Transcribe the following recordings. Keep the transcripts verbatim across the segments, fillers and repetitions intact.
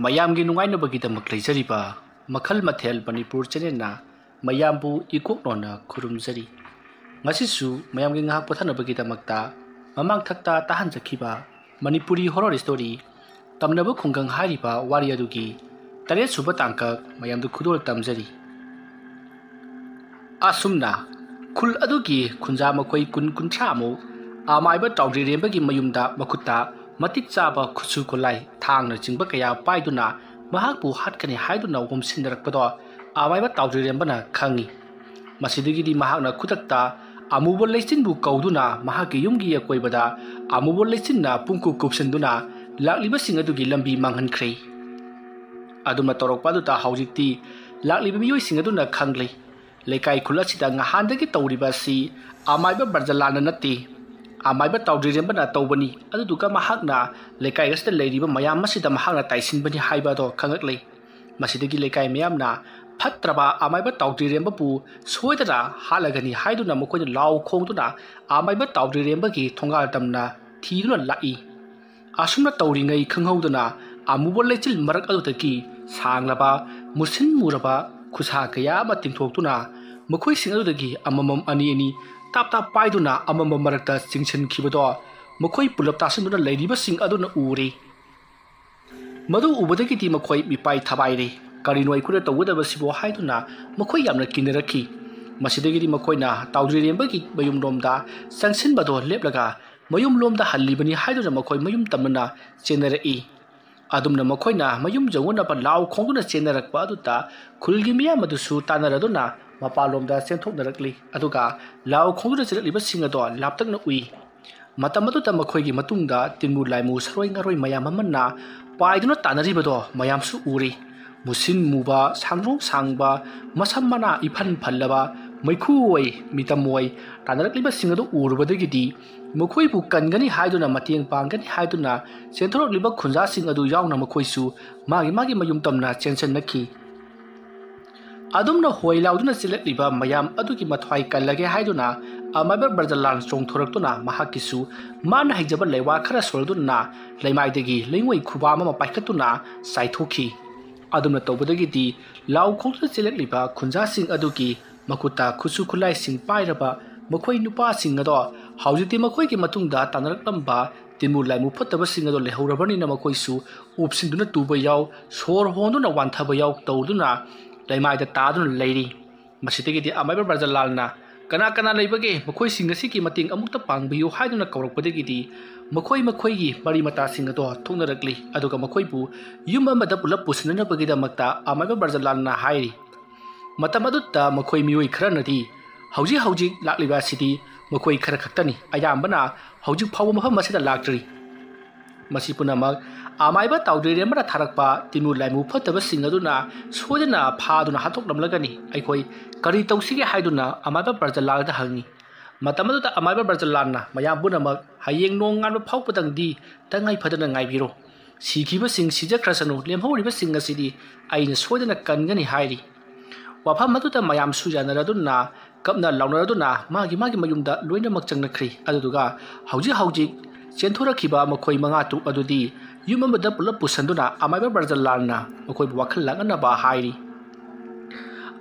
ꯃꯌꯥꯝꯒꯤ ꯅꯨꯡꯉꯥꯏꯅꯕꯒꯤꯗꯃꯛ ꯂꯩꯖꯔꯤꯕ ꯃꯈꯜ ꯃꯊꯦꯜ ꯃꯅꯤꯄꯨꯔ ꯆꯦꯅꯦꯜꯅ ꯃꯌꯥꯝꯕꯨ ꯏꯀꯣꯛꯅꯣꯟꯅ ꯈꯨꯔꯨꯝꯖꯔꯤ꯫ ꯉꯁꯤꯁꯨ ꯃꯌꯥꯝꯒꯤ ꯉꯥꯏꯍꯥꯛ ꯄꯣꯊꯥꯅꯕꯒꯤꯗꯃꯛꯇ ꯃꯃꯥꯡꯊꯛꯇ ꯇꯥꯍꯟꯖꯈꯤꯕ ꯃꯅꯤꯄꯨꯔꯤ ꯍꯣꯔꯣꯔ ꯁ꯭ꯇꯣꯔꯤ ꯇꯝꯅꯕ ꯈꯨꯡꯒꯪ ꯍꯥꯏꯔꯤꯕ ꯋꯥꯔꯤ ꯑꯗꯨꯒꯤ ꯇꯔꯦꯠ ꯁꯨꯕ ꯇꯥꯡꯀꯛ ꯃꯌꯥꯝꯗ ꯈꯨꯗꯣꯜ ꯇꯝꯖꯔꯤ꯫ ꯑꯁꯨꯝꯅ ꯈꯨꯜ ꯑꯗꯨꯒꯤ ꯈꯨꯟꯖꯥ ꯃꯈꯣꯏ ꯀꯨꯟ ꯀꯨꯟꯊ꯭ꯔꯥꯃꯨꯛ ꯑꯃꯥꯏꯕ ꯇꯥꯎꯗ꯭ꯔꯤꯔꯦꯝꯕꯒꯤ ꯃꯌꯨꯝꯗ ꯃꯈꯨꯠꯇ ꯃꯇꯤꯛ ꯆꯥꯕ ꯈꯨꯠꯁꯨ ꯈꯨꯠꯂꯥꯏ, ꯊꯥꯡꯅꯆꯤꯡꯕ ꯀꯌꯥ ꯄꯥꯏꯗꯨꯅ ꯃꯍꯥꯛꯄꯨ ꯍꯥꯠꯀꯅꯤ ꯍꯥꯏꯗꯨꯅ ꯍꯣꯝꯁꯤꯟꯅꯔꯛꯄꯗꯣ ꯑꯃꯥꯏꯕ ꯇꯥꯎꯗ꯭ꯔꯤꯔꯦꯝꯕꯅ ꯈꯪꯏ꯫ ꯃꯁꯤꯗꯒꯤꯗꯤ ꯃꯍꯥꯛꯅ ꯈꯨꯗꯛꯇ ꯑꯃꯨꯕ ꯂꯩꯆꯤꯟꯕꯨ ꯀꯧꯗꯨꯅ ꯃꯍꯥꯛꯀꯤ ꯌꯨꯝꯒꯤ ꯑꯀꯣꯏꯕꯗ ꯑꯃꯨꯕ ꯂꯩꯆꯤꯟꯅ ꯄꯨꯡꯀꯨꯞ ꯀꯨꯞꯁꯤꯟꯗꯨꯅ ꯂꯥꯛꯂꯤꯕꯁꯤꯡ ꯑꯗꯨꯒꯤ ꯂꯝꯕꯤ ꯃꯥꯡꯍꯟꯈ꯭ꯔꯦ꯫ ꯑꯗꯨꯝꯅ ꯇꯧꯔꯛꯄ ꯑꯗꯨꯗ ꯍꯧꯖꯤꯛꯇꯤ ꯂꯥꯛꯂꯤꯕ ꯃꯤꯑꯣꯏꯁꯤꯡ ꯑꯗꯨꯅ ꯈꯪꯂꯦ꯫ ꯂꯩꯀꯥꯏ ꯈꯨꯜ ꯑꯁꯤꯗ ꯉꯍꯥꯟꯗꯒꯤ ꯇꯧꯔꯤꯕ ꯑꯁꯤ ꯑꯃꯥꯏꯕ ꯕ꯭ꯔꯖꯂꯥꯜꯅ ꯅꯠꯇꯦ, ꯑꯃꯥꯏꯕ ꯇꯥꯎꯗ꯭ꯔꯤꯔꯦꯝꯕꯅ ꯇꯧꯕꯅꯤ꯫ ꯑꯗꯨꯗꯨꯒ ꯃꯍꯥꯛꯅ ꯂꯩꯀꯥꯏ ꯑꯁꯤꯗ ꯂꯩꯔꯤꯕ ꯃꯌꯥꯝ ꯑꯁꯤꯗ ꯃꯍꯥꯛꯅ ꯇꯥꯏꯁꯤꯟꯕꯅꯤ ꯍꯥꯏꯕ ꯑꯗꯣ ꯈꯪꯂꯛꯂꯦ꯫ ꯃꯁꯤꯗꯒꯤ ꯂꯩꯀꯥꯏ ꯃꯌꯥꯝꯅ ꯐꯠꯇ꯭ꯔꯕ ꯑꯃꯥꯏꯕ ꯇꯥꯎꯗ꯭ꯔꯤꯔꯦꯝꯕꯕꯨ ꯁꯣꯏꯗꯅ ꯍꯥꯠꯂꯒꯅꯤ ꯍꯥꯏꯗꯨꯅ ꯃꯈꯣꯏꯅ ꯂꯥꯎ ꯈꯣꯡꯗꯨꯅ ꯑꯃꯥꯏꯕ ꯇꯥꯎꯗ꯭ꯔꯤꯔꯦꯝꯕꯒꯤ ꯊꯣꯡꯒꯥꯜ ꯇꯝꯅ ꯊꯤꯗꯨꯅ ꯂꯥꯛꯏ꯫ ꯑꯁꯨꯝꯅ ꯇꯧꯔꯤꯉꯩ ꯈꯪꯍꯧꯗꯅ ꯑꯃꯨꯕ ꯂꯩꯆꯤꯜ ꯃꯔꯛ ꯑꯗꯨꯗꯒꯤ ꯁꯥꯡꯂꯕ, ꯃꯨꯁꯤꯟ ꯃꯨꯔꯕ ꯈꯨꯠꯁꯥ ꯀꯌꯥ ꯑꯃ ꯇꯤꯡꯊꯣꯛꯇꯨꯅ ꯃꯈꯣꯏꯁꯤꯡ ꯑꯗꯨꯗꯒꯤ ꯑꯃꯃꯝ ꯑꯅꯤ ꯑꯅꯤ ꯇꯥꯞ ꯇꯥꯞ ꯄꯥꯏꯗꯨꯅ ꯑꯃꯃꯝ ꯃꯔꯛꯇ ꯆꯤꯡꯁꯤꯟꯈꯤꯕꯗꯣ ꯃꯈꯣꯏ ꯄꯨꯂꯞ ꯇꯥꯁꯤꯟꯗꯨꯅ ꯂꯩꯔꯤꯕꯁꯤꯡ ꯑꯗꯨꯅ ꯎꯔꯦ꯫ ꯃꯗꯨ ꯎꯕꯗꯒꯤꯗꯤ ꯃꯈꯣꯏ ꯃꯤꯄꯥꯏ ꯊꯕꯥꯏꯔꯦ꯫ "ꯀꯔꯤꯅꯣ ꯑꯩꯈꯣꯏꯅ ꯇꯧꯒꯗꯕꯁꯤꯕꯣ?" ꯍꯥꯏꯗꯨꯅ ꯃꯈꯣꯏ ꯌꯥꯝꯅ ꯀꯤꯅꯔꯛꯈꯤ꯫ ꯃꯁꯤꯗꯒꯤꯗꯤ ꯃꯈꯣꯏꯅ ꯇꯥꯎꯗ꯭ꯔꯤꯔꯦꯝꯕꯒꯤ ꯃꯌꯨꯝꯂꯣꯝꯗ ꯆꯪꯁꯤꯟꯕꯗꯣ ꯂꯦꯞꯂꯒ ꯃꯌꯨꯝꯂꯣꯝꯗ ꯍꯜꯂꯤꯕꯅꯤ ꯍꯥꯏꯗꯨꯅ ꯃꯈꯣꯏ ꯃꯌꯨꯝ ꯇꯝꯅꯅ ꯆꯦꯟꯅꯔꯛꯏ꯫ ꯑꯗꯨꯝꯅ ꯃꯈꯣꯏꯅ ꯃꯌꯨꯝ ꯌꯧꯅꯅꯕ ꯂꯥꯎ ꯈꯣꯡꯗꯨꯅ ꯆꯦꯟꯅꯔꯛꯄ ꯑꯗꯨꯗ ꯈꯨꯜꯒꯤ ꯃꯤꯌꯥꯝ ꯑꯗꯨꯁꯨ ꯇꯥꯟꯅꯔꯗꯨꯅ ꯃꯄꯥꯟꯂꯣꯝꯗ ꯆꯦꯟꯊꯣꯛꯅꯔꯛꯂꯤ꯫ ꯑꯗꯨꯒ ꯂꯥꯎ ꯈꯣꯡꯗꯨꯅ ꯆꯦꯜꯂꯛꯂꯤꯕꯁꯤꯡ ꯑꯗꯣ ꯂꯥꯞꯇꯛꯅ ꯎꯏ꯫ ꯃꯇꯝ ꯑꯗꯨꯗ ꯃꯈꯣꯏꯒꯤ ꯃꯇꯨꯡꯗ ꯇꯤꯟꯃꯨ ꯂꯥꯏꯃꯨ ꯁꯔꯣꯏ ꯉꯥꯔꯣꯏ ꯃꯌꯥꯝ ꯑꯃꯅ ꯄꯥꯏꯗꯨꯅ ꯇꯥꯟꯅꯔꯤꯕꯗꯣ ꯃꯌꯥꯝꯁꯨ ꯎꯔꯤ꯫ ꯃꯨꯁꯤꯟ ꯃꯨꯕ, ꯁꯥꯡꯗ꯭ꯔꯣꯡ ꯁꯥꯡꯕ, ꯃꯁꯝ ꯃꯅꯥ ꯏꯐꯟ ꯐꯜꯂꯕ, ꯃꯩꯈꯨ ꯑꯣꯏ, ꯃꯤꯇꯝ ꯑꯣꯏ ꯇꯥꯟꯅꯔꯛꯂꯤꯕꯁꯤꯡ ꯑꯗꯨ ꯎꯔꯨꯕꯗꯒꯤꯗꯤ ꯃꯈꯣꯏꯕꯨ ꯀꯟꯒꯅꯤ ꯍꯥꯏꯗꯨꯅ, ꯃꯇꯦꯡ ꯄꯥꯡꯒꯅꯤ ꯍꯥꯏꯗꯨꯅ ꯆꯦꯟꯊꯣꯔꯛꯂꯤꯕ ꯈꯨꯟꯖꯥꯁꯤꯡ ꯑꯗꯨ ꯌꯥꯎꯅ ꯃꯈꯣꯏꯁꯨ ꯃꯥꯒꯤ ꯃꯥꯒꯤ ꯃꯌꯨꯝ ꯇꯝꯅ ꯆꯦꯟꯁꯤꯟꯅꯈꯤ꯫ ꯑꯗꯨꯝꯅ ꯍꯣꯏ ꯂꯥꯎꯗꯨꯅ ꯆꯦꯜꯂꯛꯂꯤꯕ ꯃꯌꯥꯝ ꯑꯗꯨꯒꯤ ꯃꯊ꯭ꯋꯥꯏ ꯀꯜꯂꯒꯦ ꯍꯥꯏꯗꯨꯅ ꯑꯃꯥꯏꯕ ꯕ꯭ꯔꯖꯂꯥꯜ ꯆꯣꯡꯊꯣꯔꯛꯇꯨꯅ ꯃꯍꯥꯛꯀꯤꯁꯨ ꯃꯥꯅ ꯍꯩꯖꯕ ꯂꯩꯋꯥ ꯈꯔ ꯁꯣꯜꯗꯨꯅ ꯂꯩꯃꯥꯏꯗꯒꯤ ꯂꯩꯉꯣꯏ ꯈꯨꯕꯥꯝ ꯑꯃ ꯄꯥꯏꯈꯠꯇꯨꯅ ꯆꯥꯏꯊꯣꯛꯈꯤ꯫ ꯑꯗꯨꯝꯅ ꯇꯧꯕꯗꯒꯤꯗꯤ ꯂꯥꯎ ꯈꯣꯡꯗꯨꯅ ꯆꯦꯜꯂꯛꯂꯤꯕ ꯈꯨꯟꯖꯥꯁꯤꯡ ꯑꯗꯨꯒꯤ ꯃꯈꯨꯠꯇ ꯈꯨꯠꯁꯨ ꯈꯨꯠꯂꯥꯏꯁꯤꯡ ꯄꯥꯏꯔꯕ ꯃꯈꯣꯏ ꯅꯨꯄꯥꯁꯤꯡ ꯑꯗꯣ ꯍꯧꯖꯤꯛꯇꯤ ꯃꯈꯣꯏꯒꯤ ꯃꯇꯨꯡꯗ ꯇꯥꯟꯅꯔꯛꯂꯝꯕ ꯇꯤꯟꯃꯨ ꯂꯥꯏꯃꯨ ꯐꯠꯇꯕꯁꯤꯡ ꯑꯗꯣ ꯂꯩꯍꯧꯔꯕꯅꯤꯅ ꯃꯈꯣꯏꯁꯨ ꯎꯞꯁꯤꯟꯗꯨꯅ ꯇꯨꯕ ꯌꯥꯎ, ꯁꯣꯔ ꯍꯣꯟꯗꯨꯅ ꯋꯥꯟꯊꯕ ꯌꯥꯎ ꯇꯧꯗꯨꯅ ꯂꯩꯃꯥꯏꯗ ꯇꯥꯗꯨꯅ ꯂꯩꯔꯤ꯫ ꯃꯁꯤꯗꯒꯤꯗꯤ ꯑꯃꯥꯏꯕ ꯕ꯭ꯔꯖꯂꯥꯜꯅ "ꯀꯅꯥ ꯀꯅꯥ ꯂꯩꯕꯒꯦ? ꯃꯈꯣꯏꯁꯤꯡ ꯑꯁꯤꯒꯤ ꯃꯇꯦꯡ ꯑꯃꯨꯛꯇ ꯄꯥꯡꯕꯤꯌꯨ" ꯍꯥꯏꯗꯨꯅ ꯀꯧꯔꯛꯄꯗꯒꯤꯗꯤ ꯃꯈꯣꯏ ꯃꯈꯣꯏꯒꯤ ꯃꯔꯤ ꯃꯇꯥꯁꯤꯡ ꯑꯗꯣ ꯊꯣꯛꯅꯔꯛꯂꯤ꯫ ꯑꯗꯨꯒ ꯃꯈꯣꯏꯕꯨ ꯌꯨꯝ ꯑꯃꯗ ꯄꯨꯂꯞ ꯄꯨꯁꯤꯟꯅꯅꯕꯒꯤꯗꯃꯛꯇ ꯑꯃꯥꯏꯕ ꯕ꯭ꯔꯖꯂꯥꯜꯅ ꯍꯥꯏꯔꯤ꯫ ꯃꯇꯝ ꯑꯗꯨꯗ ꯃꯈꯣꯏ ꯃꯤꯑꯣꯏ ꯈꯔꯅꯗꯤ ꯍꯧꯖꯤꯛ ꯍꯧꯖꯤꯛ ꯂꯥꯛꯂꯤꯕ ꯑꯁꯤꯗꯤ ꯃꯈꯣꯏ ꯈꯔ ꯈꯛꯇꯅꯤ, ꯑꯌꯥꯝꯕꯅ ꯍꯧꯖꯤꯛ ꯐꯥꯎꯕ ꯃꯐꯝ ꯑꯁꯤꯗ ꯂꯥꯛꯇ꯭ꯔꯤ꯫ ꯃꯁꯤ ꯄꯨꯝꯅꯃꯛ ꯑꯃꯥꯏꯕ ꯇꯥꯎꯗ꯭ꯔꯤꯔꯦꯝꯕꯅ ꯊꯥꯔꯛꯄ ꯇꯤꯟꯃꯨ ꯂꯥꯏꯃꯨ ꯐꯠꯇꯕꯁꯤꯡ ꯑꯗꯨꯅ ꯁꯣꯏꯗꯅ ꯐꯥꯗꯨꯅ ꯍꯥꯠꯇꯣꯛꯂꯝꯂꯒꯅꯤ꯫ ꯑꯩꯈꯣꯏ ꯀꯔꯤ ꯇꯧꯁꯤꯒꯦ ꯍꯥꯏꯗꯨꯅ ꯑꯃꯥꯏꯕ ꯕ꯭ꯔꯖꯂꯥꯜꯗ ꯍꯪꯉꯤ꯫ ꯃꯇꯝ ꯑꯗꯨꯗ ꯑꯃꯥꯏꯕ ꯕ꯭ꯔꯖꯂꯥꯜꯅ ꯃꯌꯥꯝ ꯄꯨꯝꯅꯃꯛ ꯍꯌꯦꯡ ꯅꯣꯡ ꯉꯥꯟꯕ ꯐꯥꯎꯕꯗꯪꯗꯤ ꯇꯉꯥꯏ ꯐꯗꯅ ꯉꯥꯏꯕꯤꯔꯣ꯫ ꯁꯤꯈꯤꯕꯁꯤꯡ ꯁꯤꯖꯈ꯭ꯔꯁꯅꯨ, ꯂꯦꯝꯍꯧꯔꯤꯕꯁꯤꯡ ꯑꯁꯤꯗꯤ ꯑꯩꯅ ꯁꯣꯏꯗꯅ ꯀꯟꯒꯅꯤ ꯍꯥꯏꯔꯤ꯫ ꯋꯥꯐꯝ ꯑꯗꯨꯗ ꯃꯌꯥꯝꯁꯨ ꯌꯥꯅꯔꯗꯨꯅ ꯀꯞꯅ ꯂꯥꯎꯅꯔꯗꯨꯅ ꯃꯥꯒꯤ ꯃꯥꯒꯤ ꯃꯌꯨꯝꯗ ꯂꯣꯏꯅꯃꯛ ꯆꯪꯅꯈ꯭ꯔꯤ꯫ ꯑꯗꯨꯗꯨꯒ ꯍꯧꯖꯤꯛ ꯍꯧꯖꯤꯛ ꯆꯦꯟꯊꯣꯔꯛꯈꯤꯕ ꯃꯈꯣꯏ ꯃꯉꯥ ꯇꯔꯨꯛ ꯑꯗꯨꯗꯤ ꯌꯨꯝ ꯑꯃꯗ ꯄꯨꯂꯞ ꯄꯨꯁꯟꯗꯨꯅ ꯑꯃꯥꯏꯕ ꯕ꯭ꯔꯖꯂꯥꯜꯅ ꯃꯈꯣꯏꯕꯨ ꯋꯥꯈꯜ ꯂꯥꯡꯅꯅꯕ ꯍꯥꯏꯔꯤ꯫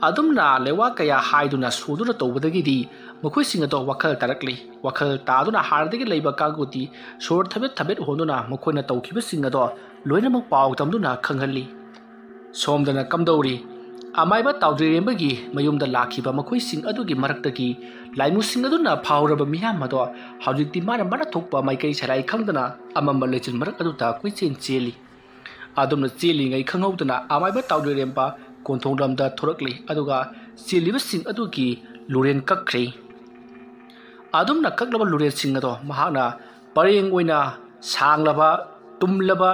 ꯑꯗꯨꯝꯅ ꯂꯩꯋꯥ ꯀꯌꯥ ꯍꯥꯏꯗꯨꯅ ꯁꯣꯗꯨꯅ ꯇꯧꯕꯗꯒꯤꯗꯤ ꯃꯈꯣꯏꯁꯤꯡ ꯑꯗꯣ ꯋꯥꯈꯜ ꯇꯥꯔꯛꯂꯤ꯫ ꯋꯥꯈꯜ ꯇꯥꯗꯨꯅ ꯍꯥꯟꯅꯗꯒꯤ ꯂꯩꯕ ꯀꯥꯡꯕꯨꯗꯤ ꯁꯣꯔ ꯊꯕꯦꯠ ꯊꯕꯦꯠ ꯍꯣꯟꯗꯨꯅ ꯃꯈꯣꯏꯅ ꯇꯧꯈꯤꯕꯁꯤꯡ ꯑꯗꯣ ꯂꯣꯏꯅꯃꯛ ꯄꯥꯎ ꯇꯝꯗꯨꯅ ꯈꯪꯍꯜꯂꯤ꯫ ꯁꯣꯝꯗꯅ ꯀꯝꯗꯧꯔꯤ? ꯑꯃꯥꯏꯕ ꯇꯥꯎꯗ꯭ꯔꯤꯔꯦꯝꯕꯒꯤ ꯃꯌꯨꯝꯗ ꯂꯥꯛꯈꯤꯕ ꯃꯈꯣꯏꯁꯤꯡ ꯑꯗꯨꯒꯤ ꯃꯔꯛꯇꯒꯤ ꯂꯥꯏꯃꯨꯁꯤꯡ ꯑꯗꯨꯅ ꯐꯥꯎꯔꯕ ꯃꯤꯌꯥꯝ ꯑꯗꯣ ꯍꯧꯖꯤꯛꯇꯤ ꯃꯥꯅ ꯃꯔꯛ ꯊꯣꯛꯄ ꯃꯥꯏꯀꯩ ꯁꯂꯥꯏ ꯈꯪꯗꯅ ꯑꯃꯝꯕ ꯂꯩꯆꯤꯟ ꯃꯔꯛ ꯑꯗꯨꯗ ꯀꯣꯏꯆꯦꯟ ꯆꯦꯜꯂꯤ꯫ ꯑꯗꯨꯝꯅ ꯆꯦꯜꯂꯤꯉꯩ ꯈꯪꯍꯧꯗꯅ ꯑꯃꯥꯏꯕ ꯇꯥꯎꯗ꯭ꯔꯤꯔꯦꯝꯕ ꯀꯣꯟꯊꯣꯡꯂꯣꯝꯗ ꯊꯣꯔꯛꯂꯤ, ꯑꯗꯨꯒ ꯆꯦꯜꯂꯤꯕꯁꯤꯡ ꯑꯗꯨꯒꯤ ꯂꯨꯔꯦꯟ ꯀꯛꯈ꯭ꯔꯦ꯫ ꯑꯗꯨꯝꯅ ꯀꯛꯂꯕ ꯂꯨꯔꯦꯟꯁꯤꯡ ꯑꯗꯣ ꯃꯍꯥꯛꯅ ꯄꯔꯦꯡ ꯑꯣꯏꯅ ꯁꯥꯡꯂꯕ, ꯇꯨꯝꯂꯕ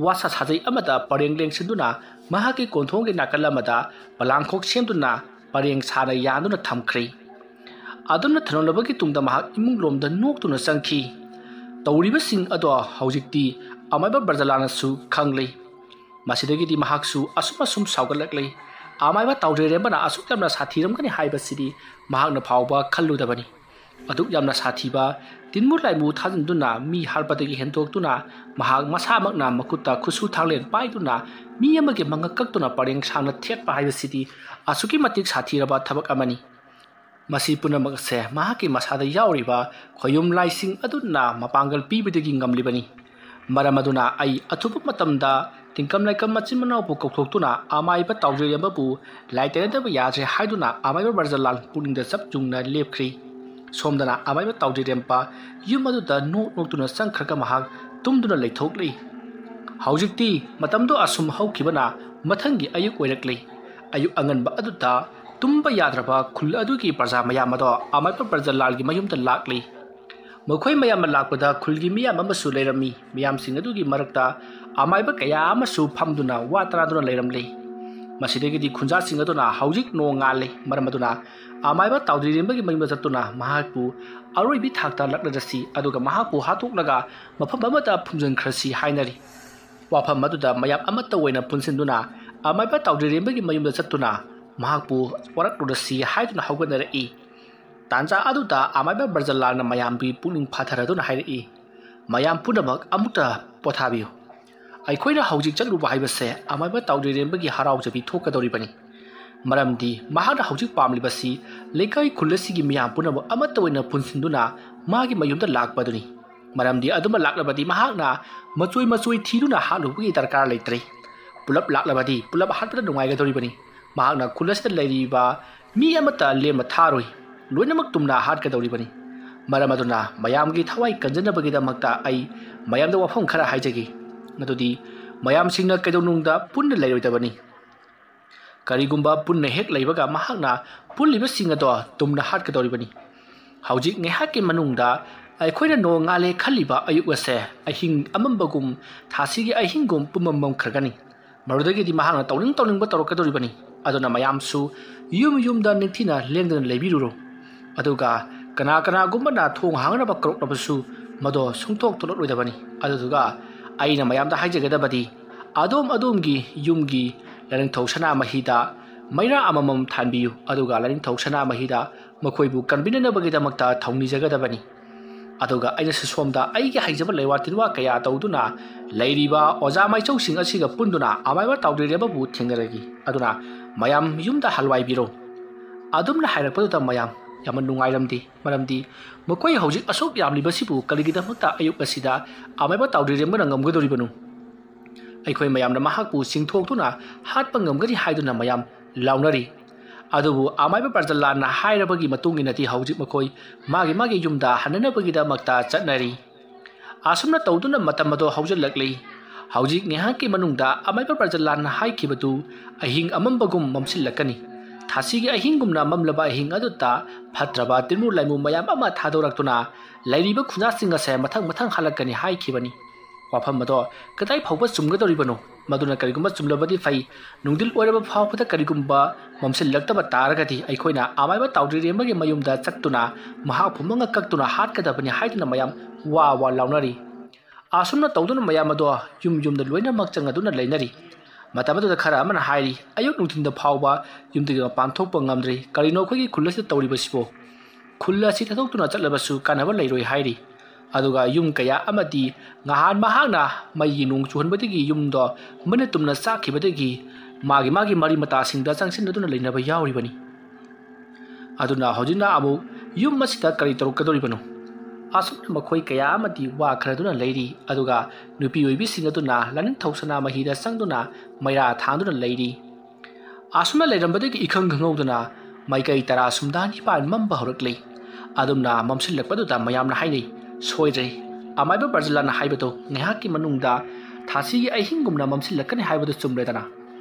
ꯋꯥꯁꯥ ꯁꯥꯖꯩ ꯑꯃꯗ ꯄꯔꯦꯡ ꯂꯦꯡꯁꯤꯟꯗꯨꯅ ꯃꯍꯥꯛꯀꯤ ꯀꯣꯟꯊꯣꯡꯒꯤ ꯅꯥꯀꯜ ꯑꯃꯗ ꯄꯂꯥꯡꯈꯣꯛ ꯁꯦꯝꯗꯨꯅ ꯄꯔꯦꯡ ꯁꯥꯅ ꯌꯥꯟꯗꯨꯅ ꯊꯝꯈ꯭ꯔꯦ꯫ ꯑꯗꯨꯝꯅ ꯊꯝꯂꯝꯂꯕꯒꯤ ꯇꯨꯡꯗ ꯃꯍꯥꯛ ꯏꯃꯨꯡ ꯂꯣꯝꯗ ꯅꯣꯛꯇꯨꯅ ꯆꯪꯈꯤ꯫ ꯇꯧꯔꯤꯕꯁꯤꯡ ꯑꯗꯣ ꯍꯧꯖꯤꯛꯇꯤ ꯑꯃꯥꯏꯕ ꯕ꯭ꯔꯖꯂꯥꯅꯁꯨ ꯈꯪꯂꯦ꯫ ꯃꯁꯤꯗꯒꯤꯗꯤ ꯃꯍꯥꯛꯁꯨ ꯑꯁꯨꯝ ꯑꯁꯨꯝ ꯁꯥꯎꯒꯠꯂꯛꯂꯦ꯫ ꯑꯃꯥꯏꯕ ꯇꯥꯎꯗ꯭ꯔꯦꯔꯦꯝꯕꯅ ꯑꯁꯨꯛ ꯌꯥꯝꯅ ꯁꯥꯊꯤꯔꯝꯒꯅꯤ ꯍꯥꯏꯕꯁꯤꯗꯤ ꯃꯍꯥꯛꯅ ꯐꯥꯎꯕ ꯈꯜꯂꯨꯗꯕꯅꯤ꯫ ꯑꯗꯨꯛ ꯌꯥꯝꯅ ꯁꯥꯊꯤꯕ ꯇꯤꯟꯃꯨ ꯂꯥꯏꯃꯨ ꯊꯥꯖꯤꯟꯗꯨꯅ ꯃꯤ ꯍꯥꯠꯄꯗꯒꯤ ꯍꯦꯟꯗꯣꯛꯇꯨꯅ ꯃꯍꯥꯛ ꯃꯁꯥꯃꯛꯅ ꯃꯈꯨꯠꯇ ꯈꯨꯠꯁꯨ ꯊꯥꯡꯂꯦꯟ ꯄꯥꯏꯗꯨꯅ ꯃꯤ ꯑꯃꯒꯤ ꯃꯉꯛ ꯀꯛꯇꯨꯅ ꯄꯔꯦꯡ ꯁꯥꯡꯅ ꯊꯦꯠꯄ ꯍꯥꯏꯕꯁꯤꯗꯤ ꯑꯁꯨꯛꯀꯤ ꯃꯇꯤꯛ ꯁꯥꯊꯤꯔꯕ ꯊꯕꯛ ꯑꯃꯅꯤ꯫ ꯃꯁꯤ ꯄꯨꯝꯅꯃꯛ ꯑꯁꯦ ꯃꯍꯥꯛꯀꯤ ꯃꯁꯥꯗ ꯌꯥꯎꯔꯤꯕ ꯈꯣꯌꯨꯝ ꯂꯥꯏꯁꯤꯡ ꯑꯗꯨꯅ ꯃꯄꯥꯡꯒꯜ ꯄꯤꯕꯗꯒꯤ ꯉꯝꯂꯤꯕꯅꯤ꯫ ꯃꯔꯝ ꯑꯗꯨꯅ ꯑꯩ ꯑꯊꯨꯕ ꯃꯇꯝꯗ ꯇꯤꯡꯀꯝ ꯂꯥꯏꯀꯝ ꯃꯆꯤꯟ ꯃꯅꯥꯎꯕꯨ ꯀꯧꯊꯣꯛꯇꯨꯅ ꯑꯃꯥꯏꯕ ꯇꯥꯎꯖꯔꯦꯝꯕꯕꯨ ꯂꯥꯏ ꯇꯩꯅꯗꯕ ꯌꯥꯗ꯭ꯔꯦ ꯍꯥꯏꯗꯨꯅ ꯑꯃꯥꯏꯕ ꯕ꯭ꯔꯖꯂꯥꯜ ꯄꯨꯛꯅꯤꯡꯗ ꯆꯞ ꯌꯨꯡꯅ ꯂꯦꯞꯈ꯭ꯔꯤ꯫ ꯁꯣꯝꯗꯅ ꯑꯃꯥꯏꯕ ꯇꯥꯎꯖꯔꯦꯝꯕ ꯌꯨꯝ ꯑꯗꯨꯗ ꯅꯣꯛ ꯅꯣꯛꯇꯨꯅ ꯆꯪꯈ꯭ꯔꯒ ꯃꯍꯥꯛ ꯇꯨꯝꯗꯨꯅ ꯂꯩꯊꯣꯛꯂꯤ꯫ ꯍꯧꯖꯤꯛꯇꯤ ꯃꯇꯝꯗꯣ ꯑꯁꯨꯝ ꯍꯧꯈꯤꯕꯅ ꯃꯊꯪꯒꯤ ꯑꯌꯨꯛ ꯑꯣꯏꯔꯛꯂꯤ꯫ ꯑꯌꯨꯛ ꯑꯉꯟꯕ ꯑꯗꯨꯗ ꯇꯨꯝꯕ ꯌꯥꯗ꯭ꯔꯕ ꯈꯨꯜ ꯑꯗꯨꯒꯤ ꯄ꯭ꯔꯖꯥ ꯃꯌꯥꯝ ꯑꯗꯣ ꯑꯃꯥꯏꯕ ꯕ꯭ꯔꯖꯂꯥꯜꯒꯤ ꯃꯌꯨꯝꯗ ꯂꯥꯛꯂꯤ꯫ ꯃꯈꯣꯏ ꯃꯌꯥꯝꯅ ꯂꯥꯛꯄꯗ ꯈꯨꯜꯒꯤ ꯃꯤꯌꯥꯝ ꯑꯃꯁꯨ ꯂꯩꯔꯝꯃꯤ꯫ ꯃꯤꯌꯥꯝꯁꯤꯡ ꯑꯗꯨꯒꯤ ꯃꯔꯛꯇ ꯑꯃꯥꯏꯕ ꯀꯌꯥ ꯑꯃꯁꯨ ꯐꯝꯗꯨꯅ ꯋꯥ ꯇꯥꯅꯗꯨꯅ ꯂꯩꯔꯝꯂꯤ꯫ ꯃꯁꯤꯗꯒꯤꯗꯤ ꯈꯨꯟꯖꯥꯁꯤꯡ ꯑꯗꯨꯅ ꯍꯧꯖꯤꯛ ꯅꯣꯡ ꯉꯥꯜꯂꯤ꯫ ꯃꯔꯝ ꯑꯗꯨꯅ ꯑꯃꯥꯏꯕ ꯇꯥꯎꯗ꯭ꯔꯤꯔꯦꯝꯕꯒꯤ ꯃꯌꯨꯝꯗ ꯆꯠꯇꯨꯅ ꯃꯍꯥꯛꯄꯨ ꯑꯔꯣꯏꯕꯤ ꯊꯥꯛꯇ ꯂꯛꯅꯔꯁꯤ, ꯑꯗꯨꯒ ꯃꯍꯥꯛꯄꯨ ꯍꯥꯠꯇꯣꯛꯂꯒ ꯃꯐꯝ ꯑꯃꯗ ꯐꯨꯝꯖꯤꯟꯈ꯭ꯔꯁꯤ ꯍꯥꯏꯅꯔꯤ꯫ ꯋꯥꯐꯝ ꯑꯗꯨꯗ ꯃꯌꯥꯝ ꯑꯃꯠꯇ ꯑꯣꯏꯅ ꯄꯨꯟꯁꯤꯟꯗꯨꯅ ꯑꯃꯥꯏꯕ ꯇꯥꯎꯗ꯭ꯔꯤꯔꯦꯝꯕꯒꯤ ꯃꯌꯨꯝꯗ ꯆꯠꯇꯨꯅ ꯃꯍꯥꯛꯄꯨ ꯋꯥꯔꯛꯂꯨꯔꯁꯤ ꯍꯥꯏꯗꯨꯅ ꯍꯧꯒꯠꯅꯔꯛꯏ꯫ ꯇꯥꯟꯖꯥ ꯑꯗꯨꯗ ꯑꯃꯥꯏꯕ ꯕ꯭ꯔꯖꯂꯥꯜꯅ ꯃꯌꯥꯝꯒꯤ ꯄꯨꯛꯅꯤꯡ ꯐꯥꯊꯔꯗꯨꯅ ꯍꯥꯏꯔꯛꯏ, "ꯃꯌꯥꯝ ꯄꯨꯝꯅꯃꯛ ꯑꯃꯨꯛꯇ ꯄꯣꯊꯥꯕꯤꯌꯨ꯫ ꯑꯩꯈꯣꯏꯅ ꯍꯧꯖꯤꯛ ꯆꯠꯂꯨꯕ ꯍꯥꯏꯕꯁꯦ ꯑꯃꯥꯏꯕ ꯇꯥꯎꯗ꯭ꯔꯤꯔꯦꯝꯕꯒꯤ ꯍꯔꯥꯎꯖꯕꯤ ꯊꯣꯛꯀꯗꯧꯔꯤꯕꯅꯤ꯫ ꯃꯔꯝꯗꯤ ꯃꯍꯥꯛꯅ ꯍꯧꯖꯤꯛ ꯄꯥꯝꯂꯤꯕꯁꯤ ꯂꯩꯀꯥꯏ ꯈꯨꯜ ꯑꯁꯤꯒꯤ ꯃꯤꯌꯥꯝ ꯄꯨꯝꯅꯃꯛ ꯑꯃꯠꯇ ꯑꯣꯏꯅ ꯄꯨꯟꯁꯤꯟꯗꯨꯅ ꯃꯥꯒꯤ ꯃꯌꯨꯝꯗ ꯂꯥꯛꯄꯗꯨꯅꯤ꯫ ꯃꯔꯝꯗꯤ ꯑꯗꯨꯃ ꯂꯥꯛꯂꯕꯗꯤ ꯃꯍꯥꯛꯅ ꯃꯆꯣꯏ ꯃꯆꯣꯏ ꯊꯤꯗꯨꯅ ꯍꯥꯠꯂꯨꯕꯒꯤ ꯗꯔꯀꯥꯔ ꯂꯩꯇ꯭ꯔꯦ꯫ ꯄꯨꯂꯞ ꯂꯥꯛꯂꯕꯗꯤ ꯄꯨꯂꯞ ꯍꯥꯠꯄꯗ ꯅꯨꯡꯉꯥꯏꯒꯗꯧꯔꯤꯕꯅꯤ꯫ ꯃꯍꯥꯛꯅ ꯈꯨꯜ ꯑꯁꯤꯗ ꯂꯩꯔꯤꯕ ꯃꯤ ꯑꯃꯠꯇ ꯂꯦꯝꯅ ꯊꯥꯔꯣꯏ꯫ ꯂꯣꯏꯅꯃꯛ ꯇꯨꯝꯅ ꯍꯥꯠꯀꯗꯧꯔꯤꯕꯅꯤ꯫ ꯃꯔꯝ ꯑꯗꯨꯅ ꯃꯌꯥꯝꯒꯤ ꯊꯋꯥꯏ ꯀꯟꯖꯅꯕꯒꯤꯗꯃꯛꯇ ꯑꯩ ꯃꯌꯥꯝꯗ ꯋꯥꯐꯝ ꯈꯔ ꯍꯥꯏꯖꯒꯦ꯫ ꯑꯗꯨꯗꯤ ꯃꯌꯥꯝꯁꯤꯡꯅ ꯀꯩꯗꯧꯅꯨꯡꯗ ꯄꯨꯟꯅ ꯂꯩꯔꯣꯏꯗꯕꯅꯤ꯫ ꯀꯔꯤꯒꯨꯝꯕ ꯄꯨꯟꯅ ꯍꯦꯛ ꯂꯩꯕꯒ ꯃꯍꯥꯛꯅ ꯄꯨꯜꯂꯤꯕꯁꯤꯡ ꯑꯗꯣ ꯇꯨꯝꯅ ꯍꯥꯠꯀꯗꯧꯔꯤꯕꯅꯤ꯫ ꯍꯧꯖꯤꯛ ꯉꯥꯏꯍꯥꯛꯀꯤ ꯃꯅꯨꯡꯗ ꯑꯩꯈꯣꯏꯅ ꯅꯣꯡ ꯉꯥꯜꯂꯦ ꯈꯜꯂꯤꯕ ꯑꯌꯨꯛ ꯑꯁꯦ ꯑꯍꯤꯡ ꯑꯃꯝꯕꯒꯨꯝ, ꯊꯥꯁꯤꯒꯤ ꯑꯍꯤꯡꯒꯨꯝ ꯄꯨꯝꯃꯝ ꯃꯝꯈ꯭ꯔꯒꯅꯤ꯫ ꯃꯗꯨꯗꯒꯤꯗꯤ ꯃꯍꯥꯛꯅ ꯇꯧꯅꯤꯡ ꯇꯧꯅꯤꯡꯕ ꯇꯧꯔꯛꯀꯗꯧꯔꯤꯕꯅꯤ꯫ ꯑꯗꯨꯅ ꯃꯌꯥꯝꯁꯨ ꯌꯨꯝ ꯌꯨꯝꯗ ꯅꯤꯡꯊꯤꯅ ꯂꯦꯡꯗꯅ ꯂꯩꯕꯤꯔꯨꯔꯣ꯫ ꯑꯗꯨꯒ ꯀꯅꯥ ꯀꯅꯥꯒꯨꯝꯕꯅ ꯊꯣꯡ ꯍꯥꯡꯅꯕ ꯀꯧꯔꯛꯂꯕꯁꯨ ꯃꯗꯣ ꯁꯨꯡꯊꯣꯛ ꯊꯣꯛꯂꯛꯂꯣꯏꯗꯕꯅꯤ꯫ ꯑꯗꯨꯗꯨꯒ ꯑꯩꯅ ꯃꯌꯥꯝꯗ ꯍꯥꯏꯖꯒꯗꯕꯗꯤ, ꯑꯗꯣꯝ ꯑꯗꯣꯝꯒꯤ ꯌꯨꯝꯒꯤ ꯂꯥꯏꯅꯤꯡꯊꯧ ꯁꯅꯥꯃꯍꯤꯗ ꯃꯩꯔꯥ ꯑꯃꯃꯝ ꯊꯥꯟꯕꯤꯌꯨ꯫ ꯑꯗꯨꯒ ꯂꯥꯏꯅꯤꯡꯊꯧ ꯁꯅꯥꯃꯍꯤꯗ ꯃꯈꯣꯏꯕꯨ ꯀꯟꯕꯤꯅꯅꯕꯒꯤꯗꯃꯛꯇ ꯊꯧꯅꯤꯖꯒꯗꯕꯅꯤ꯫ ꯑꯗꯨꯒ ꯑꯩꯅꯁꯨ ꯁꯣꯝꯗ ꯑꯩꯒꯤ ꯍꯩꯖꯕ ꯂꯩꯋꯥ ꯇꯤꯟꯋꯥ ꯀꯌꯥ ꯇꯧꯗꯨꯅ ꯂꯩꯔꯤꯕ ꯑꯣꯖꯥ ꯃꯥꯏꯆꯧꯁꯤꯡ ꯑꯁꯤꯒ ꯄꯨꯟꯗꯨꯅ ꯑꯃꯥꯏꯕ ꯇꯥꯎꯗ꯭ꯔꯤ ꯔꯦꯝꯕꯕꯨ ꯊꯦꯡꯅꯔꯒꯦ꯫ ꯑꯗꯨꯅ ꯃꯌꯥꯝ ꯌꯨꯝꯗ ꯍꯜꯋꯥꯏꯕꯤꯔꯣ꯫ ꯑꯗꯨꯝꯅ ꯍꯥꯏꯔꯛꯄꯗꯨꯗ ꯃꯌꯥꯝ ꯌꯥꯝꯅ ꯅꯨꯡꯉꯥꯏꯔꯝꯗꯦ꯫ ꯃꯔꯝꯗꯤ ꯃꯈꯣꯏ ꯍꯧꯖꯤꯛ ꯑꯁꯨꯛ ꯌꯥꯝꯂꯤꯕꯁꯤꯕꯨ ꯀꯔꯤꯒꯤꯗꯃꯛꯇ ꯑꯌꯨꯛ ꯑꯁꯤꯗ ꯑꯃꯥꯏꯕ ꯇꯥꯎꯗ꯭ꯔꯤ ꯔꯦꯝꯕꯅ ꯉꯝꯒꯗꯧꯔꯤꯕꯅꯣ? ꯑꯩꯈꯣꯏ ꯃꯌꯥꯝꯅ ꯃꯍꯥꯛꯄꯨ ꯆꯤꯡꯊꯣꯛꯇꯨꯅ ꯍꯥꯠꯄ ꯉꯝꯒꯅꯤ ꯍꯥꯏꯗꯨꯅ ꯃꯌꯥꯝ ꯂꯥꯎꯅꯔꯤ꯫ ꯑꯗꯨꯕꯨ ꯑꯃꯥꯏꯕ ꯄ꯭ꯔꯖꯂꯥꯟꯅ ꯍꯥꯏꯔꯕꯒꯤ ꯃꯇꯨꯡ ꯏꯟꯅꯗꯤ ꯍꯧꯖꯤꯛ ꯃꯈꯣꯏ ꯃꯥꯒꯤ ꯃꯥꯒꯤ ꯌꯨꯝꯗ ꯍꯟꯅꯅꯕꯒꯤꯗꯃꯛꯇ ꯆꯠꯅꯔꯤ꯫ ꯑꯁꯨꯝꯅ ꯇꯧꯗꯨꯅ ꯃꯇꯝ ꯑꯗꯣ ꯍꯧꯖꯤꯜꯂꯛꯂꯤ꯫ ꯍꯧꯖꯤꯛ ꯉꯥꯏꯍꯥꯛꯀꯤ ꯃꯅꯨꯡꯗ ꯑꯃꯥꯏꯕ ꯄ꯭ꯔꯖꯂꯥꯟꯅ ꯍꯥꯏꯈꯤꯕꯗꯨ ꯑꯍꯤꯡ ꯑꯃꯝꯕꯒꯨꯝ ꯃꯝꯁꯤꯜꯂꯛꯀꯅꯤ꯫ ꯊꯥꯁꯤꯒꯤ ꯑꯍꯤꯡꯒꯨꯝꯅ ꯃꯝꯂꯕ ꯑꯍꯤꯡ ꯑꯗꯨꯗ ꯐꯠꯇ꯭ꯔꯕ ꯇꯤꯟꯃꯨ ꯂꯥꯏꯃꯨ ꯃꯌꯥꯝ ꯑꯃ ꯊꯥꯗꯣꯔꯛꯇꯨꯅ ꯂꯩꯔꯤꯕ ꯈꯨꯟꯖꯥꯁꯤꯡ ꯑꯁꯦ ꯃꯊꯪ ꯃꯊꯪ ꯍꯜꯂꯛꯀꯅꯤ ꯍꯥꯏꯈꯤꯕꯅꯤ꯫ ꯋꯥꯐꯝ ꯑꯗꯣ ꯀꯗꯥꯏ ꯐꯥꯎꯕ ꯆꯨꯝꯒꯗꯧꯔꯤꯕꯅꯣ? ꯃꯗꯨꯅ ꯀꯔꯤꯒꯨꯝꯕ ꯆꯨꯝꯂꯕꯗꯤ ꯐꯩ, ꯅꯨꯡꯊꯤꯜ ꯑꯣꯏꯔꯕ ꯐꯥꯎꯕꯗ ꯀꯔꯤꯒꯨꯝꯕ ꯃꯝꯁꯤꯜꯂꯛꯇꯕ ꯇꯥꯔꯒꯗꯤ ꯑꯩꯈꯣꯏꯅ ꯑꯃꯥꯏꯕ ꯇꯥꯎꯗ꯭ꯔꯤ ꯔꯦꯝꯕꯒꯤ ꯃꯌꯨꯝꯗ ꯆꯠꯇꯨꯅ ꯃꯍꯥꯛꯄꯨ ꯃꯉꯛ ꯀꯛꯇꯨꯅ ꯍꯥꯠꯀꯗꯕꯅꯤ ꯍꯥꯏꯗꯨꯅ ꯃꯌꯥꯝ ꯋꯥ ꯋꯥ ꯂꯥꯎꯅꯔꯤ꯫ ꯑꯁꯨꯝꯅ ꯇꯧꯗꯨꯅ ꯃꯌꯥꯝ ꯑꯗꯣ ꯌꯨꯝ ꯌꯨꯝꯗ ꯂꯣꯏꯅꯃꯛ ꯆꯪꯉꯗꯨꯅ ꯂꯩꯅꯔꯤ꯫ ꯃꯇꯝ ꯑꯗꯨꯗ ꯈꯔ ꯑꯃꯅ ꯍꯥꯏꯔꯤ, "ꯑꯌꯨꯛ ꯅꯨꯡꯊꯤꯟꯗ ꯐꯥꯎꯕ ꯌꯨꯝꯗꯒꯤ ꯃꯄꯥꯟ ꯊꯣꯛꯄ ꯉꯝꯗ꯭ꯔꯤ꯫ ꯀꯔꯤꯅꯣ ꯑꯩꯈꯣꯏꯒꯤ ꯈꯨꯜ ꯑꯁꯤꯗ ꯇꯧꯔꯤꯕꯁꯤꯕꯣ? ꯈꯨꯜ ꯑꯁꯤ ꯊꯥꯗꯣꯛꯇꯨꯅ ꯆꯠꯂꯕꯁꯨ ꯀꯥꯟꯅꯕ ꯂꯩꯔꯣꯏ" ꯍꯥꯏꯔꯤ꯫ ꯑꯗꯨꯒ ꯌꯨꯝ ꯀꯌꯥ ꯑꯃꯗꯤ ꯉꯍꯥꯟ ꯃꯍꯥꯛꯅ ꯃꯩꯒꯤ ꯅꯣꯡ ꯆꯨꯍꯟꯕꯗꯒꯤ ꯌꯨꯝꯗꯣ ꯃꯩꯅ ꯇꯨꯝꯅ ꯆꯥꯛꯈꯤꯕꯗꯒꯤ ꯃꯥꯒꯤ ꯃꯥꯒꯤ ꯃꯔꯤ ꯃꯇꯥꯁꯤꯡꯗ ꯆꯪꯁꯤꯟꯅꯗꯨꯅ ꯂꯩꯅꯕ ꯌꯥꯎꯔꯤꯕꯅꯤ꯫ ꯑꯗꯨꯅ ꯍꯧꯖꯤꯛꯅ ꯑꯃꯨꯛ ꯌꯨꯝ ꯑꯁꯤꯗ ꯀꯔꯤ ꯇꯧꯔꯛꯀꯗꯧꯔꯤꯕꯅꯣ? ꯑꯁꯨꯝꯅ ꯃꯈꯣꯏ ꯀꯌꯥ ꯑꯃꯗꯤ ꯋꯥ ꯈꯔꯗꯨꯅ ꯂꯩꯔꯤ꯫ ꯑꯗꯨꯒ ꯅꯨꯄꯤ ꯑꯣꯏꯕꯤꯁꯤꯡ ꯑꯗꯨꯅ ꯂꯥꯅꯤꯡꯊꯧ ꯁꯅꯥꯃꯍꯤꯗ ꯆꯪꯗꯨꯅ ꯃꯩꯔꯥ ꯊꯥꯟꯗꯨꯅ ꯂꯩꯔꯤ꯫ ꯑꯁꯨꯝꯅ ꯂꯩꯔꯝꯕꯗꯒꯤ ꯏꯈꯪ ꯈꯪꯍꯧꯗꯅ ꯃꯥꯏꯀꯩ ꯇꯔꯥ ꯁꯨꯝꯗ ꯅꯤꯄꯥꯟ ꯃꯝꯕ ꯍꯧꯔꯛꯂꯤ꯫ ꯑꯗꯨꯝꯅ ꯃꯝꯁꯤꯜꯂꯛꯄꯗꯨꯗ ꯃꯌꯥꯝꯅ ꯍꯥꯏꯅꯩ, "ꯁꯣꯏꯗ꯭ꯔꯦ, ꯑꯃꯥꯏꯕ ꯄ꯭ꯔꯖꯂꯥꯅ ꯍꯥꯏꯕꯗꯣ ꯉꯥꯏꯍꯥꯛꯀꯤ ꯃꯅꯨꯡꯗ ꯊꯥꯁꯤꯒꯤ ꯑꯍꯤꯡꯒꯨꯝꯅ ꯃꯝꯁꯤꯜꯂꯛꯀꯅꯤ ꯍꯥꯏꯕꯗꯨ ꯆꯨꯝꯂꯦꯗꯅ?"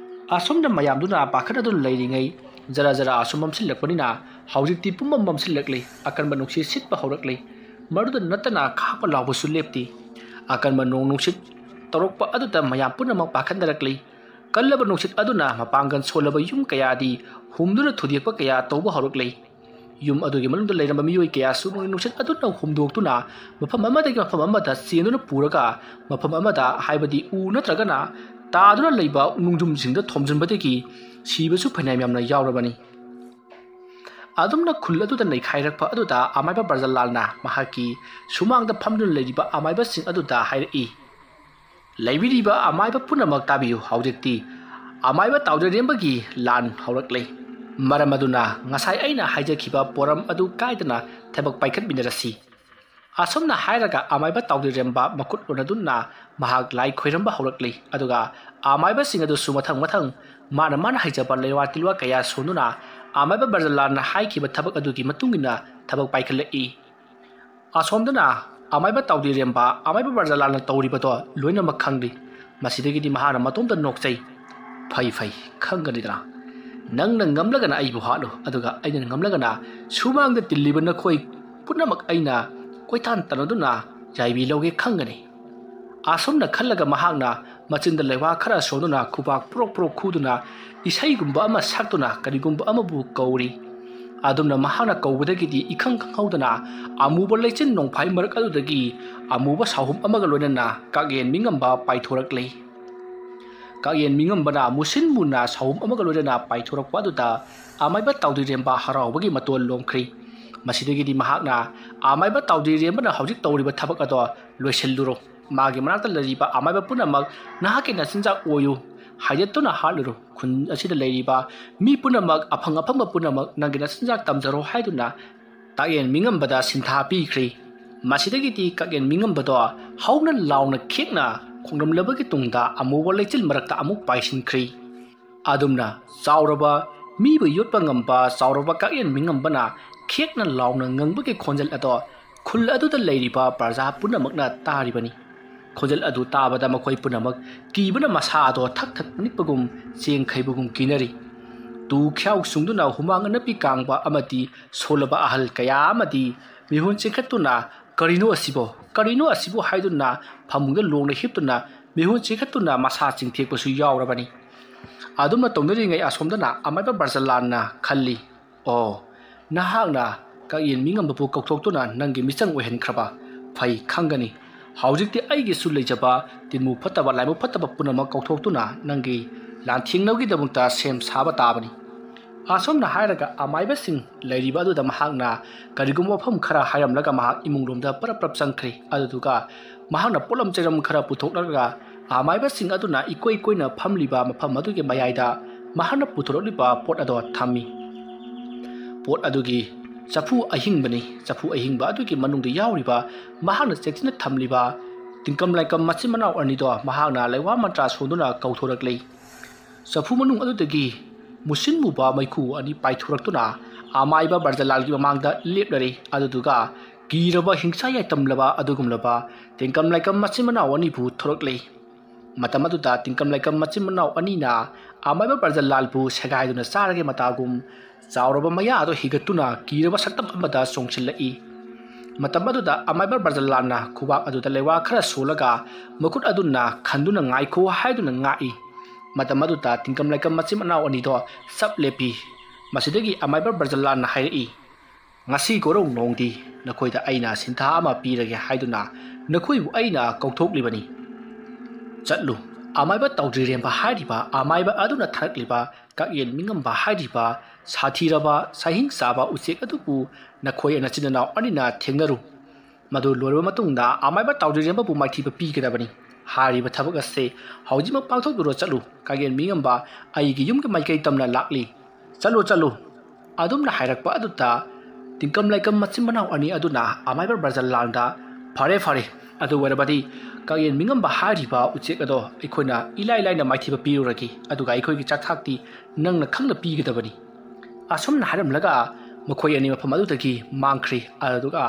ꯑꯁꯨꯝꯅ ꯃꯌꯥꯝꯗꯨꯅ ꯄꯥꯈꯠꯅꯗꯨꯅ ꯂꯩꯔꯤꯉꯩ ꯖꯔ ꯖꯔ ꯑꯁꯨꯝ ꯃꯝꯁꯤꯜꯂꯛꯄꯅꯤꯅ ꯍꯧꯖꯤꯛꯇꯤ ꯄꯨꯝꯃꯝ ꯃꯝꯁꯤꯜꯂꯛꯂꯤ꯫ ꯑꯀꯟꯕ ꯅꯨꯡꯁꯤꯠ ꯁꯤꯠꯄ ꯍꯧꯔꯛꯂꯤ꯫ ꯃꯗꯨꯗ ꯅꯠꯇꯅ ꯈꯥꯛꯄ ꯂꯥꯎꯕꯁꯨ ꯂꯦꯞꯇꯦ꯫ ꯑꯀꯟꯕ ꯅꯣꯡ ꯅꯨꯡꯁꯤꯠ ꯇꯧꯔꯛꯄ ꯑꯗꯨꯗ ꯃꯌꯥꯝ ꯄꯨꯝꯅꯃꯛ ꯄꯥꯈꯠꯅꯔꯛꯂꯤ꯫ ꯀꯜꯂꯕ ꯅꯨꯡꯁꯤꯠ ꯑꯗꯨꯅ ꯃꯄꯥꯡꯒꯜ ꯁꯣꯜꯂꯕ ꯌꯨꯝ ꯀꯌꯥꯗꯤ ꯍꯨꯝꯗꯨꯅ ꯊꯨꯗꯦꯛꯄ ꯀꯌꯥ ꯇꯧꯕ ꯍꯧꯔꯛꯂꯤ꯫ ꯌꯨꯝ ꯑꯗꯨꯒꯤ ꯃꯅꯨꯡꯗ ꯂꯩꯔꯝꯕ ꯃꯤꯑꯣꯏ ꯀꯌꯥꯁꯨ ꯅꯣꯡꯂꯩ ꯅꯨꯡꯁꯤꯠ ꯑꯗꯨꯅ ꯍꯨꯝꯗꯣꯛꯇꯨꯅ ꯃꯐꯝ ꯑꯃꯗꯒꯤ ꯃꯐꯝ ꯑꯃꯗ ꯆꯦꯟꯗꯨꯅ ꯄꯨꯔꯒ ꯃꯐꯝ ꯑꯃꯗ, ꯍꯥꯏꯕꯗꯤ ꯎ ꯅꯠꯇ꯭ꯔꯒꯅ ꯇꯥꯗꯨꯅ ꯂꯩꯕ ꯅꯣꯡꯖꯨꯝꯁꯤꯡꯗ ꯊꯣꯝꯖꯤꯟꯕꯗꯒꯤ ꯁꯤꯕꯁꯨ ꯐꯅꯌꯥꯝ ꯌꯥꯝꯅ ꯌꯥꯎꯔꯕꯅꯤ꯫ ꯑꯗꯨꯝꯅ ꯈꯨꯜ ꯑꯗꯨꯗ ꯅꯩꯈꯥꯏꯔꯛꯄ ꯑꯗꯨꯗ ꯑꯃꯥꯏꯕ ꯕ꯭ꯔꯖꯂꯥꯜꯅ ꯃꯍꯥꯛꯀꯤ ꯁꯨꯃꯥꯡꯗ ꯐꯝꯗꯨꯅ ꯂꯩꯔꯤꯕ ꯑꯃꯥꯏꯕꯁꯤꯡ ꯑꯗꯨꯗ ꯍꯥꯏꯔꯛꯏ, "ꯂꯩꯕꯤꯔꯤꯕ ꯑꯃꯥꯏꯕ ꯄꯨꯝꯅꯃꯛ ꯇꯥꯕꯤꯌꯨ, ꯍꯧꯖꯤꯛꯇꯤ ꯑꯃꯥꯏꯕ ꯇꯥꯎꯗꯔꯦꯝꯕꯒꯤ ꯂꯥꯟ ꯍꯧꯔꯛꯂꯦ꯫ ꯃꯔꯝ ꯑꯗꯨꯅ ꯉꯁꯥꯏ ꯑꯩꯅ ꯍꯥꯏꯖꯈꯤꯕ ꯄꯣꯔꯝ ꯑꯗꯨ ꯀꯥꯏꯗꯅ ꯊꯕꯛ ꯄꯥꯏꯈꯠꯃꯤꯟꯅꯔꯁꯤ꯫" ꯑꯁꯨꯝꯅ ꯍꯥꯏꯔꯒ ꯑꯃꯥꯏꯕ ꯇꯥꯎꯗꯔꯦꯝꯕ ꯃꯈꯨꯠ ꯎꯅꯗꯨꯅ ꯃꯍꯥꯛ ꯂꯥꯏ ꯈꯣꯏꯔꯝꯕ ꯍꯧꯔꯛꯂꯤ꯫ ꯑꯗꯨꯒ ꯑꯃꯥꯏꯕꯁꯤꯡ ꯑꯗꯨꯁꯨ ꯃꯊꯪ ꯃꯊꯪ ꯃꯥꯅ ꯃꯥꯅ ꯍꯩꯖꯕ ꯂꯩꯋꯥ ꯇꯤꯜꯋꯥ ꯀꯌꯥ ꯁꯣꯟꯗꯨꯅ ꯑꯃꯥꯏꯕ ꯕ꯭ꯔꯖꯂꯥꯜꯅ ꯍꯥꯏꯈꯤꯕ ꯊꯕꯛ ꯑꯗꯨꯒꯤ ꯃꯇꯨꯡ ꯏꯟꯅ ꯊꯕꯛ ꯄꯥꯏꯈꯠꯂꯛꯏ꯫ ꯑꯁꯣꯝꯗꯅ ꯑꯃꯥꯏꯕ ꯇꯥꯎꯗꯤꯔꯦꯝꯕ ꯑꯃꯥꯏꯕ ꯕ꯭ꯔꯖꯂꯥꯜꯅ ꯇꯧꯔꯤꯕꯗꯣ ꯂꯣꯏꯅꯃꯛ ꯈꯪꯂꯤ꯫ ꯃꯁꯤꯗꯒꯤꯗꯤ ꯃꯍꯥꯛꯅ ꯃꯇꯣꯝꯇ ꯅꯣꯛꯆꯩ꯫ "ꯐꯩ, ꯐꯩ, ꯈꯪꯒꯅꯤꯗꯅ꯫ ꯅꯪꯅ ꯉꯝꯂꯒꯅ ꯑꯩꯕꯨ ꯍꯥꯠꯂꯨ, ꯑꯗꯨꯒ ꯑꯩꯅ ꯉꯝꯂꯒꯅ ꯁꯨꯃꯥꯡꯗ ꯇꯤꯜꯂꯤꯕ ꯅꯈꯣꯏ ꯄꯨꯝꯅꯃꯛ ꯑꯩꯅ ꯀꯣꯏꯇꯥꯟ ꯇꯥꯟꯅꯗꯨꯅ ꯌꯥꯏꯕꯤ ꯂꯧꯒꯦ ꯈꯪꯒꯅꯤ꯫" ꯑꯁꯨꯝꯅ ꯈꯜꯂꯒ ꯃꯍꯥꯛꯅ ꯃꯆꯤꯟꯗ ꯂꯩꯋꯥ ꯈꯔ ꯁꯣꯟꯗꯨꯅ ꯈꯨꯕꯥꯛ ꯄ꯭ꯔꯣꯛ ꯄ꯭ꯔꯣꯛ ꯈꯨꯗꯨꯅ ꯏꯁꯩꯒꯨꯝꯕ ꯑꯃ ꯁꯛꯇꯨꯅ ꯀꯔꯤꯒꯨꯝꯕ ꯑꯃꯕꯨ ꯀꯧꯔꯤ꯫ ꯑꯗꯨꯝꯅ ꯃꯍꯥꯛꯅ ꯀꯧꯕꯗꯒꯤꯗꯤ ꯏꯈꯪ ꯈꯪꯍꯧꯗꯅ ꯑꯃꯨꯕ ꯂꯩꯆꯤꯟ ꯅꯣꯡꯐꯥꯏ ꯃꯔꯛ ꯑꯗꯨꯗꯒꯤ ꯑꯃꯨꯕ ꯁꯥꯍꯨꯝ ꯑꯃꯒ ꯂꯣꯏꯅꯅ ꯀꯥꯡꯌꯦꯟ ꯃꯤꯉꯝꯕ ꯄꯥꯏꯊꯣꯔꯛꯂꯤ꯫ ꯀꯥꯡꯌꯦꯟ ꯃꯤꯉꯝꯕꯅ ꯃꯨꯁꯤꯟ ꯃꯨꯅ ꯁꯥꯍꯨꯝ ꯑꯃꯒ ꯂꯣꯏꯅꯅ ꯄꯥꯏꯊꯣꯔꯛꯄ ꯑꯗꯨꯗ ꯑꯃꯥꯏꯕ ꯇꯥꯎꯗꯤꯔꯦꯝꯕ ꯍꯔꯥꯎꯕꯒꯤ ꯃꯇꯣꯟ ꯂꯣꯝꯈ꯭ꯔꯤ꯫ ꯃꯁꯤꯗꯒꯤꯗꯤ ꯃꯍꯥꯛꯅ ꯑꯃꯥꯏꯕ ꯇꯥꯎꯗꯤꯔꯦꯝꯕꯅ ꯍꯧꯖꯤꯛ ꯇꯧꯔꯤꯕ ꯊꯕꯛ ꯑꯗꯣ ꯂꯣꯏꯁꯤꯜꯂꯨꯔꯣ꯫ ꯃꯥꯒꯤ ꯃꯅꯥꯛꯇ ꯂꯩꯔꯤꯕ ꯑꯃꯥꯏꯕ ꯄꯨꯝꯅꯃꯛ ꯅꯍꯥꯛꯀꯤ ꯅꯆꯤꯟꯖꯥꯛ ꯑꯣꯏꯌꯨ꯫ ꯍꯥꯏꯗꯠꯇꯨꯅ ꯍꯥꯠꯂꯨꯔꯣ꯫ ꯈꯨꯟ ꯑꯁꯤꯗ ꯂꯩꯔꯤꯕ ꯃꯤ ꯄꯨꯝꯅꯃꯛ, ꯑꯐꯪ ꯑꯐꯪꯕ ꯄꯨꯝꯅꯃꯛ ꯅꯪꯒꯤ ꯅꯆꯤꯟꯖꯥꯛ ꯇꯝꯖꯔꯣ ꯍꯥꯏꯗꯨꯅ ꯀꯥꯡꯌꯦꯟ ꯃꯤꯉꯝꯕꯗ ꯁꯤꯟꯊꯥ ꯄꯤꯈ꯭ꯔꯤ꯫ ꯃꯁꯤꯗꯒꯤꯗꯤ ꯀꯥꯡꯌꯦꯟ ꯃꯤꯉꯝꯕꯗꯣ ꯍꯧꯅ ꯂꯥꯎꯅ ꯈꯦꯛꯅ ꯈꯣꯡꯂꯝꯂꯕꯒꯤ ꯇꯨꯡꯗ ꯑꯃꯨꯕ ꯂꯩꯆꯤꯜ ꯃꯔꯛꯇ ꯑꯃꯨꯛ ꯄꯥꯏꯁꯤꯟꯈ꯭ꯔꯤ꯫ ꯑꯗꯨꯝꯅ ꯆꯥꯎꯔꯕ, ꯃꯤꯕꯨ ꯌꯣꯠꯄ ꯉꯝꯕ ꯆꯥꯎꯔꯕ ꯀꯥꯡꯌꯦꯟ ꯃꯤꯉꯝꯕꯅ ꯈꯦꯛꯅ ꯂꯥꯎꯅ ꯉꯪꯕꯒꯤ ꯈꯣꯟꯖꯦꯜ ꯑꯗꯣ ꯈꯨꯜ ꯑꯗꯨꯗ ꯂꯩꯔꯤꯕ ꯄ꯭ꯔꯖꯥ ꯄꯨꯝꯅꯃꯛꯅ ꯇꯥꯔꯤꯕꯅꯤ꯫ ꯈꯣꯟꯖꯦꯜ ꯑꯗꯨ ꯇꯥꯕꯗ ꯃꯈꯣꯏ ꯄꯨꯝꯅꯃꯛ ꯀꯤꯕꯅ ꯃꯁꯥ ꯑꯗꯣ ꯊꯛ ꯊꯛ ꯅꯤꯛꯄꯒꯨꯝ ꯆꯦꯡ ꯈꯩꯕꯒꯨꯝ ꯀꯤꯅꯔꯤ꯫ ꯇꯨ ꯈ꯭ꯌꯥꯎ ꯆꯨꯡꯗꯨꯅ ꯍꯨꯃꯥꯡ ꯑꯅꯞꯄꯤ ꯀꯥꯡꯕ ꯑꯃꯗꯤ ꯁꯣꯜꯂꯕ ꯑꯍꯜ ꯀꯌꯥ ꯑꯃꯗꯤ ꯃꯤꯍꯨꯟ ꯆꯤꯡꯈꯠꯇꯨꯅ, "ꯀꯔꯤꯅꯣ ꯑꯁꯤꯕꯣ? ꯀꯔꯤꯅꯣ ꯑꯁꯤꯕꯣ?" ꯍꯥꯏꯗꯨꯅ ꯐꯃꯨꯡꯗ ꯂꯣꯡꯅ ꯍꯤꯞꯇꯨꯅ ꯃꯤꯍꯨꯟ ꯆꯤꯡꯈꯠꯇꯨꯅ ꯃꯁꯥ ꯆꯤꯡꯊꯦꯛꯄꯁꯨ ꯌꯥꯎꯔꯕꯅꯤ꯫ ꯑꯗꯨꯝꯅ ꯇꯧꯅꯔꯤꯉꯩ ꯑꯁꯣꯝꯗꯅ ꯑꯃꯥꯏꯕ ꯕ꯭ꯔꯖꯂꯥꯟꯅ ꯈꯜꯂꯤ, "ꯑꯣ, ꯅꯍꯥꯛꯅ ꯀꯛꯌꯦꯟ ꯃꯤꯉꯝꯕꯕꯨ ꯀꯧꯊꯣꯛꯇꯨꯅ ꯅꯪꯒꯤ ꯃꯤꯆꯪ ꯑꯣꯏꯍꯟꯈ꯭ꯔꯕ? ꯐꯩ, ꯈꯪꯒꯅꯤ꯫ ꯍꯧꯖꯤꯛꯇꯤ ꯑꯩꯒꯤꯁꯨ ꯂꯩꯖꯕ ꯇꯤꯟꯃꯨ ꯐꯠꯇꯕ, ꯂꯥꯏꯃꯨ ꯐꯠꯇꯕ ꯄꯨꯝꯅꯃꯛ ꯀꯧꯊꯣꯛꯇꯨꯅ ꯅꯪꯒꯤ ꯂꯥꯟꯊꯦꯡꯅꯕꯒꯤꯗꯃꯛꯇ ꯁꯦꯝ ꯁꯥꯕ ꯇꯥꯕꯅꯤ꯫" ꯑꯁꯨꯝꯅ ꯍꯥꯏꯔꯒ ꯑꯃꯥꯏꯕꯁꯤꯡ ꯂꯩꯔꯤꯕ ꯑꯗꯨꯗ ꯃꯍꯥꯛꯅ ꯀꯔꯤꯒꯨꯝꯕ ꯋꯥꯐꯝ ꯈꯔ ꯍꯥꯏꯔꯝꯂꯒ ꯃꯍꯥꯛ ꯏꯃꯨꯡꯂꯣꯝꯗ ꯄꯔꯞ ꯄꯔꯞ ꯆꯪꯈ꯭ꯔꯦ꯫ ꯑꯗꯨꯗꯨꯒ ꯃꯍꯥꯛꯅ ꯄꯣꯠꯂꯝ ꯆꯩꯔꯝ ꯈꯔ ꯄꯨꯊꯣꯛꯂꯒ ꯑꯃꯥꯏꯕꯁꯤꯡ ꯑꯗꯨꯅ ꯏꯀꯣꯏ ꯀꯣꯏꯅ ꯐꯝꯂꯤꯕ ꯃꯐꯝ ꯑꯗꯨꯒꯤ ꯃꯌꯥꯏꯗ ꯃꯍꯥꯛꯅ ꯄꯨꯊꯣꯔꯛꯂꯤꯕ ꯄꯣꯠ ꯑꯗꯣ ꯊꯝꯃꯤ꯫ ꯄꯣꯠ ꯑꯗꯨꯒꯤ ꯆꯐꯨ ꯑꯍꯤꯡꯕꯅꯤ꯫ ꯆꯐꯨ ꯑꯍꯤꯡꯕ ꯑꯗꯨꯒꯤ ꯃꯅꯨꯡꯗ ꯌꯥꯎꯔꯤꯕ ꯃꯍꯥꯛꯅ ꯆꯦꯛꯁꯤꯟꯅ ꯊꯝꯂꯤꯕ ꯇꯤꯡꯀꯝ ꯂꯥꯏꯀꯝ ꯃꯆꯤꯟ ꯃꯅꯥꯎ ꯑꯅꯤꯗꯣ ꯃꯍꯥꯛꯅ ꯂꯩꯋꯥ ꯃꯟꯇ꯭ꯔ ꯁꯣꯟꯗꯨꯅ ꯀꯧꯊꯣꯔꯛꯂꯤ꯫ ꯆꯐꯨ ꯃꯅꯨꯡ ꯑꯗꯨꯗꯒꯤ ꯃꯨꯁꯤꯟ ꯃꯨꯕ ꯃꯩꯈꯨ ꯑꯅꯤ ꯄꯥꯏꯊꯣꯔꯛꯇꯨꯅ ꯑꯃꯥꯏꯕ ꯕ꯭ꯔꯖꯂꯥꯜꯒꯤ ꯃꯃꯥꯡꯗ ꯂꯦꯞꯂꯔꯦ꯫ ꯑꯗꯨꯗꯨꯒ ꯀꯤꯔꯕ ꯍꯤꯡꯁꯥ ꯌꯥꯏꯇꯝꯂꯕ ꯑꯗꯨꯒꯨꯝꯂꯕ ꯇꯦꯡꯀꯝ ꯂꯥꯏꯀꯝ ꯃꯆꯤꯟ ꯃꯅꯥꯎ ꯑꯅꯤꯕꯨ ꯊꯣꯔꯛꯂꯦ꯫ ꯃꯇꯝ ꯑꯗꯨꯗ ꯇꯤꯡꯀꯝ ꯂꯥꯏꯀꯝ ꯃꯆꯤꯟ ꯃꯅꯥꯎ ꯑꯅꯤꯅ ꯑꯃꯥꯏꯕ ꯕ꯭ꯔꯖꯂꯥꯜꯕꯨ ꯁꯦꯒꯥꯏꯗꯨꯅ ꯆꯥꯔꯒꯦ ꯃꯇꯥꯒꯨꯝ ꯆꯥꯎꯔꯕ ꯃꯌꯥ ꯑꯗꯨ ꯍꯤꯒꯠꯇꯨꯅ ꯀꯤꯔꯕ ꯁꯛꯇꯝ ꯑꯃꯗ ꯆꯣꯡꯁꯤꯜꯂꯛꯏ꯫ ꯃꯇꯝ ꯑꯗꯨꯗ ꯑꯃꯥꯏꯕ ꯕ꯭ꯔꯖꯂꯥꯜꯅ ꯈꯨꯕꯥꯛ ꯑꯗꯨꯗ ꯂꯩꯋꯥ ꯈꯔ ꯁꯣꯜꯂꯒ ꯃꯈꯨꯠ ꯑꯗꯨꯅ ꯈꯟꯗꯨꯅ ꯉꯥꯏꯈꯣ ꯍꯥꯏꯗꯨꯅ ꯉꯥꯛꯏ꯫ ꯃꯇꯝ ꯑꯗꯨꯗ ꯇꯤꯡꯀꯝ ꯂꯥꯏꯀꯝ ꯃꯆꯤꯟ ꯃꯅꯥꯎ ꯑꯅꯤꯗꯣ ꯆꯞ ꯂꯦꯞꯄꯤ꯫ ꯃꯁꯤꯗꯒꯤ ꯑꯃꯥꯏꯕ ꯕ꯭ꯔꯖꯂꯥꯜꯅ ꯍꯥꯏꯔꯛꯏ, "ꯉꯁꯤ ꯀꯣꯔꯧ ꯅꯣꯡꯗꯤ ꯅꯈꯣꯏꯗ ꯑꯩꯅ ꯁꯤꯟꯊꯥ ꯑꯃ ꯄꯤꯔꯒꯦ ꯍꯥꯏꯗꯨꯅ ꯅꯈꯣꯏꯕꯨ ꯑꯩꯅ ꯀꯧꯊꯣꯛꯂꯤꯕꯅꯤ꯫ ꯆꯠꯂꯨ, ꯑꯃꯥꯏꯕ ꯇꯥꯎꯗ꯭ꯔꯤꯔꯦꯝꯕ ꯍꯥꯏꯔꯤꯕ ꯑꯃꯥꯏꯕ ꯑꯗꯨꯅ ꯊꯥꯔꯛꯂꯤꯕ ꯀꯛꯌꯦꯟ ꯃꯤꯉꯝꯕ ꯍꯥꯏꯔꯤꯕ ꯁꯥꯊꯤꯔꯕ ꯁꯍꯤꯡ ꯆꯥꯕ ꯎꯆꯦꯛ ꯑꯗꯨꯕꯨ ꯅꯈꯣꯏ ꯅꯆꯤꯟ ꯅꯅꯥꯎ ꯑꯅꯤꯅ ꯊꯦꯡꯅꯔꯨ꯫ ꯃꯗꯨ ꯂꯣꯏꯔꯕ ꯃꯇꯨꯡꯗ ꯑꯃꯥꯏꯕ ꯇꯥꯎꯗ꯭ꯔꯤꯔꯦꯝꯕꯕꯨ ꯃꯥꯏꯊꯤꯕ ꯄꯤꯒꯗꯕꯅꯤ꯫ ꯍꯥꯏꯔꯤꯕ ꯊꯕꯛ ꯑꯁꯤ ꯍꯧꯖꯤꯛꯃꯛ ꯄꯥꯡꯊꯣꯛꯂꯨꯔꯣ꯫ ꯆꯠꯂꯨ, ꯀꯛꯌꯦꯟ ꯃꯤꯉꯝꯕ ꯑꯩꯒꯤ ꯌꯨꯝꯒꯤ ꯃꯥꯏꯀꯩ ꯇꯝꯅ ꯂꯥꯛꯂꯤ꯫ ꯆꯠꯂꯨ, ꯆꯠꯂꯨ꯫" ꯑꯗꯨꯝꯅ ꯍꯥꯏꯔꯛꯄ ꯑꯗꯨꯗ ꯇꯤꯡꯀꯝ ꯂꯥꯏꯀꯝ ꯃꯆꯤꯟ ꯃꯅꯥꯎ ꯑꯅꯤ ꯑꯗꯨꯅ ꯑꯃꯥꯏꯕ ꯕ꯭ꯔꯖꯂꯥꯜꯗ, "ꯐꯔꯦ, ꯐꯔꯦ, ꯑꯗꯨ ꯑꯣꯏꯔꯕꯗꯤ ꯀꯛꯌꯦꯟ ꯃꯤꯉꯝꯕ ꯍꯥꯏꯔꯤꯕ ꯎꯆꯦꯛ ꯑꯗꯣ ꯑꯩꯈꯣꯏꯅ ꯏꯂꯥꯏ ꯂꯥꯏꯅ ꯃꯥꯏꯊꯤꯕ ꯄꯤꯔꯨꯔꯒꯦ, ꯑꯗꯨꯒ ꯑꯩꯈꯣꯏꯒꯤ ꯆꯥꯛꯊꯥꯛꯇꯤ ꯅꯪꯅ ꯈꯪꯅ ꯄꯤꯒꯗꯕꯅꯤ꯫" ꯑꯁꯨꯝꯅ ꯍꯥꯏꯔꯝꯂꯒ ꯃꯈꯣꯏ ꯑꯅꯤ ꯃꯐꯝ ꯑꯗꯨꯗꯒꯤ ꯃꯥꯡꯈ꯭ꯔꯤ꯫ ꯑꯗꯨꯒ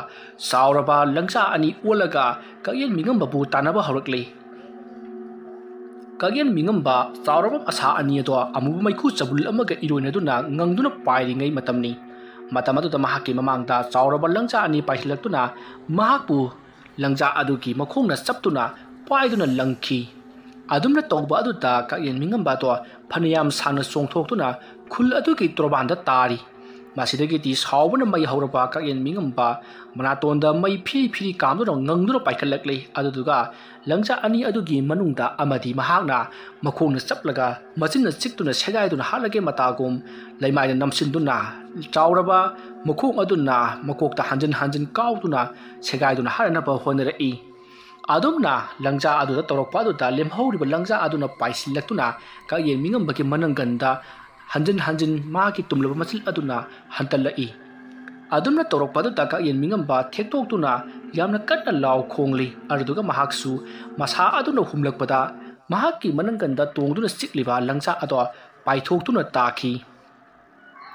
ꯆꯥꯎꯔꯕ ꯂꯪꯆꯥ ꯑꯅꯤ ꯑꯣꯜꯂꯒ ꯀꯛꯌꯦꯟ ꯃꯤꯉꯝꯕꯕꯨ ꯇꯥꯟꯅꯕ ꯍꯧꯔꯛꯂꯤ꯫ ꯀꯛꯌꯦꯟ ꯃꯤꯉꯝꯕ ꯆꯥꯎꯔꯕ ꯃꯁꯥ ꯑꯅꯤ ꯑꯗꯣ ꯑꯃꯨꯕ ꯃꯩꯈꯨ ꯆꯕꯨꯜ ꯑꯃꯒ ꯏꯔꯣꯏꯅꯗꯨꯅ ꯉꯪꯗꯨꯅ ꯄꯥꯏꯔꯤꯉꯩ ꯃꯇꯝꯅꯤ꯫ ꯃꯇꯝ ꯑꯗꯨꯗ ꯃꯍꯥꯛꯀꯤ ꯃꯃꯥꯡꯗ ꯆꯥꯎꯔꯕ ꯂꯪꯆꯥ ꯑꯅꯤ ꯄꯥꯏꯁꯤꯜꯂꯛꯇꯨꯅ ꯃꯍꯥꯛꯄꯨ ꯂꯪꯆꯥ ꯑꯗꯨꯒꯤ ꯃꯈꯣꯡꯅ ꯆꯞꯇꯨꯅ ꯄꯥꯏꯗꯨꯅ ꯂꯪꯈꯤ꯫ ꯑꯗꯨꯝꯅ ꯇꯧꯕ ꯑꯗꯨꯗ ꯀꯛꯌꯦꯟ ꯃꯤꯉꯝꯕ ꯑꯗꯣ ꯐꯅꯌꯥꯝ ꯁꯥꯡꯅ ꯆꯣꯡꯊꯣꯛꯇꯨꯅ ꯈꯨꯜ ꯑꯗꯨꯒꯤ ꯇꯣꯔꯕꯥꯟꯗ ꯇꯥꯔꯤ꯫ ꯃꯁꯤꯗꯒꯤꯗꯤ ꯁꯥꯎꯕꯅ ꯃꯩ ꯍꯧꯔꯕ ꯀꯛꯌꯦꯟ ꯃꯤꯉꯝꯕ ꯃꯅꯥꯇꯣꯟꯗ ꯃꯩ ꯐꯤꯔꯤ ꯐꯤꯔꯤ ꯀꯥꯝꯗꯨꯅ ꯉꯪꯗꯨꯅ ꯄꯥꯏꯈꯠꯂꯛꯂꯤ꯫ ꯑꯗꯨꯗꯨꯒ ꯂꯪꯖꯥ ꯑꯅꯤ ꯑꯗꯨꯒꯤ ꯃꯅꯨꯡꯗ ꯑꯃꯗꯤ ꯃꯍꯥꯛꯅ ꯃꯈꯣꯡꯅ ꯆꯞꯂꯒ ꯃꯆꯤꯟꯅ ꯆꯤꯛꯇꯨꯅ ꯁꯦꯒꯥꯏꯗꯨꯅ ꯍꯥꯠꯂꯒꯦ ꯃꯇꯥꯒꯨꯝ ꯂꯩꯃꯥꯏꯗ ꯅꯝꯁꯤꯟꯗꯨꯅ ꯆꯥꯎꯔꯕ ꯃꯈꯣꯡ ꯑꯗꯨꯅ ꯃꯀꯣꯛꯇ ꯍꯟꯖꯤꯟ ꯍꯟꯖꯤꯟ ꯀꯥꯎꯗꯨꯅ ꯁꯦꯒꯥꯏꯗꯨꯅ ꯍꯥꯠꯅꯅꯕ ꯍꯣꯠꯅꯔꯛꯏ꯫ ꯑꯗꯨꯝꯅ ꯂꯪꯖꯥ ꯑꯗꯨꯗ ꯇꯧꯔꯛꯄ ꯑꯗꯨꯗ ꯂꯦꯝꯍꯧꯔꯤꯕ ꯂꯪꯖꯥ ꯑꯗꯨꯅ ꯄꯥꯏꯁꯤꯜꯂꯛꯇꯨꯅ ꯀꯛꯌꯦꯟ ꯃꯤꯉꯝꯕꯒꯤ ꯃꯅꯪꯒꯟꯗ ꯍꯟꯖꯤꯟ ꯍꯟꯖꯤꯟ ꯃꯍꯥꯛꯀꯤ ꯇꯨꯝꯂꯕ ꯃꯆꯤꯜ ꯑꯗꯨꯅ ꯍꯟꯇꯜꯂꯛꯏ꯫ ꯑꯗꯨꯝꯅ ꯇꯧꯔꯛꯄ ꯑꯗꯨꯗ ꯀꯛꯌꯦꯟ ꯃꯤꯉꯝꯕ ꯊꯦꯛꯇꯣꯛꯇꯨꯅ ꯌꯥꯝꯅ ꯀꯟꯅ ꯂꯥꯎ ꯈꯣꯡꯂꯤ꯫ ꯑꯗꯨꯗꯨꯒ ꯃꯍꯥꯛꯁꯨ ꯃꯁꯥ ꯑꯗꯨꯅ ꯍꯨꯝꯂꯛꯄꯗ ꯃꯍꯥꯛꯀꯤ ꯃꯅꯪꯒꯟꯗ ꯇꯣꯡꯗꯨꯅ ꯆꯤꯛꯂꯤꯕ ꯂꯪꯆꯥꯛ ꯑꯗꯣ ꯄꯥꯏꯊꯣꯛꯇꯨꯅ ꯇꯥꯈꯤ꯫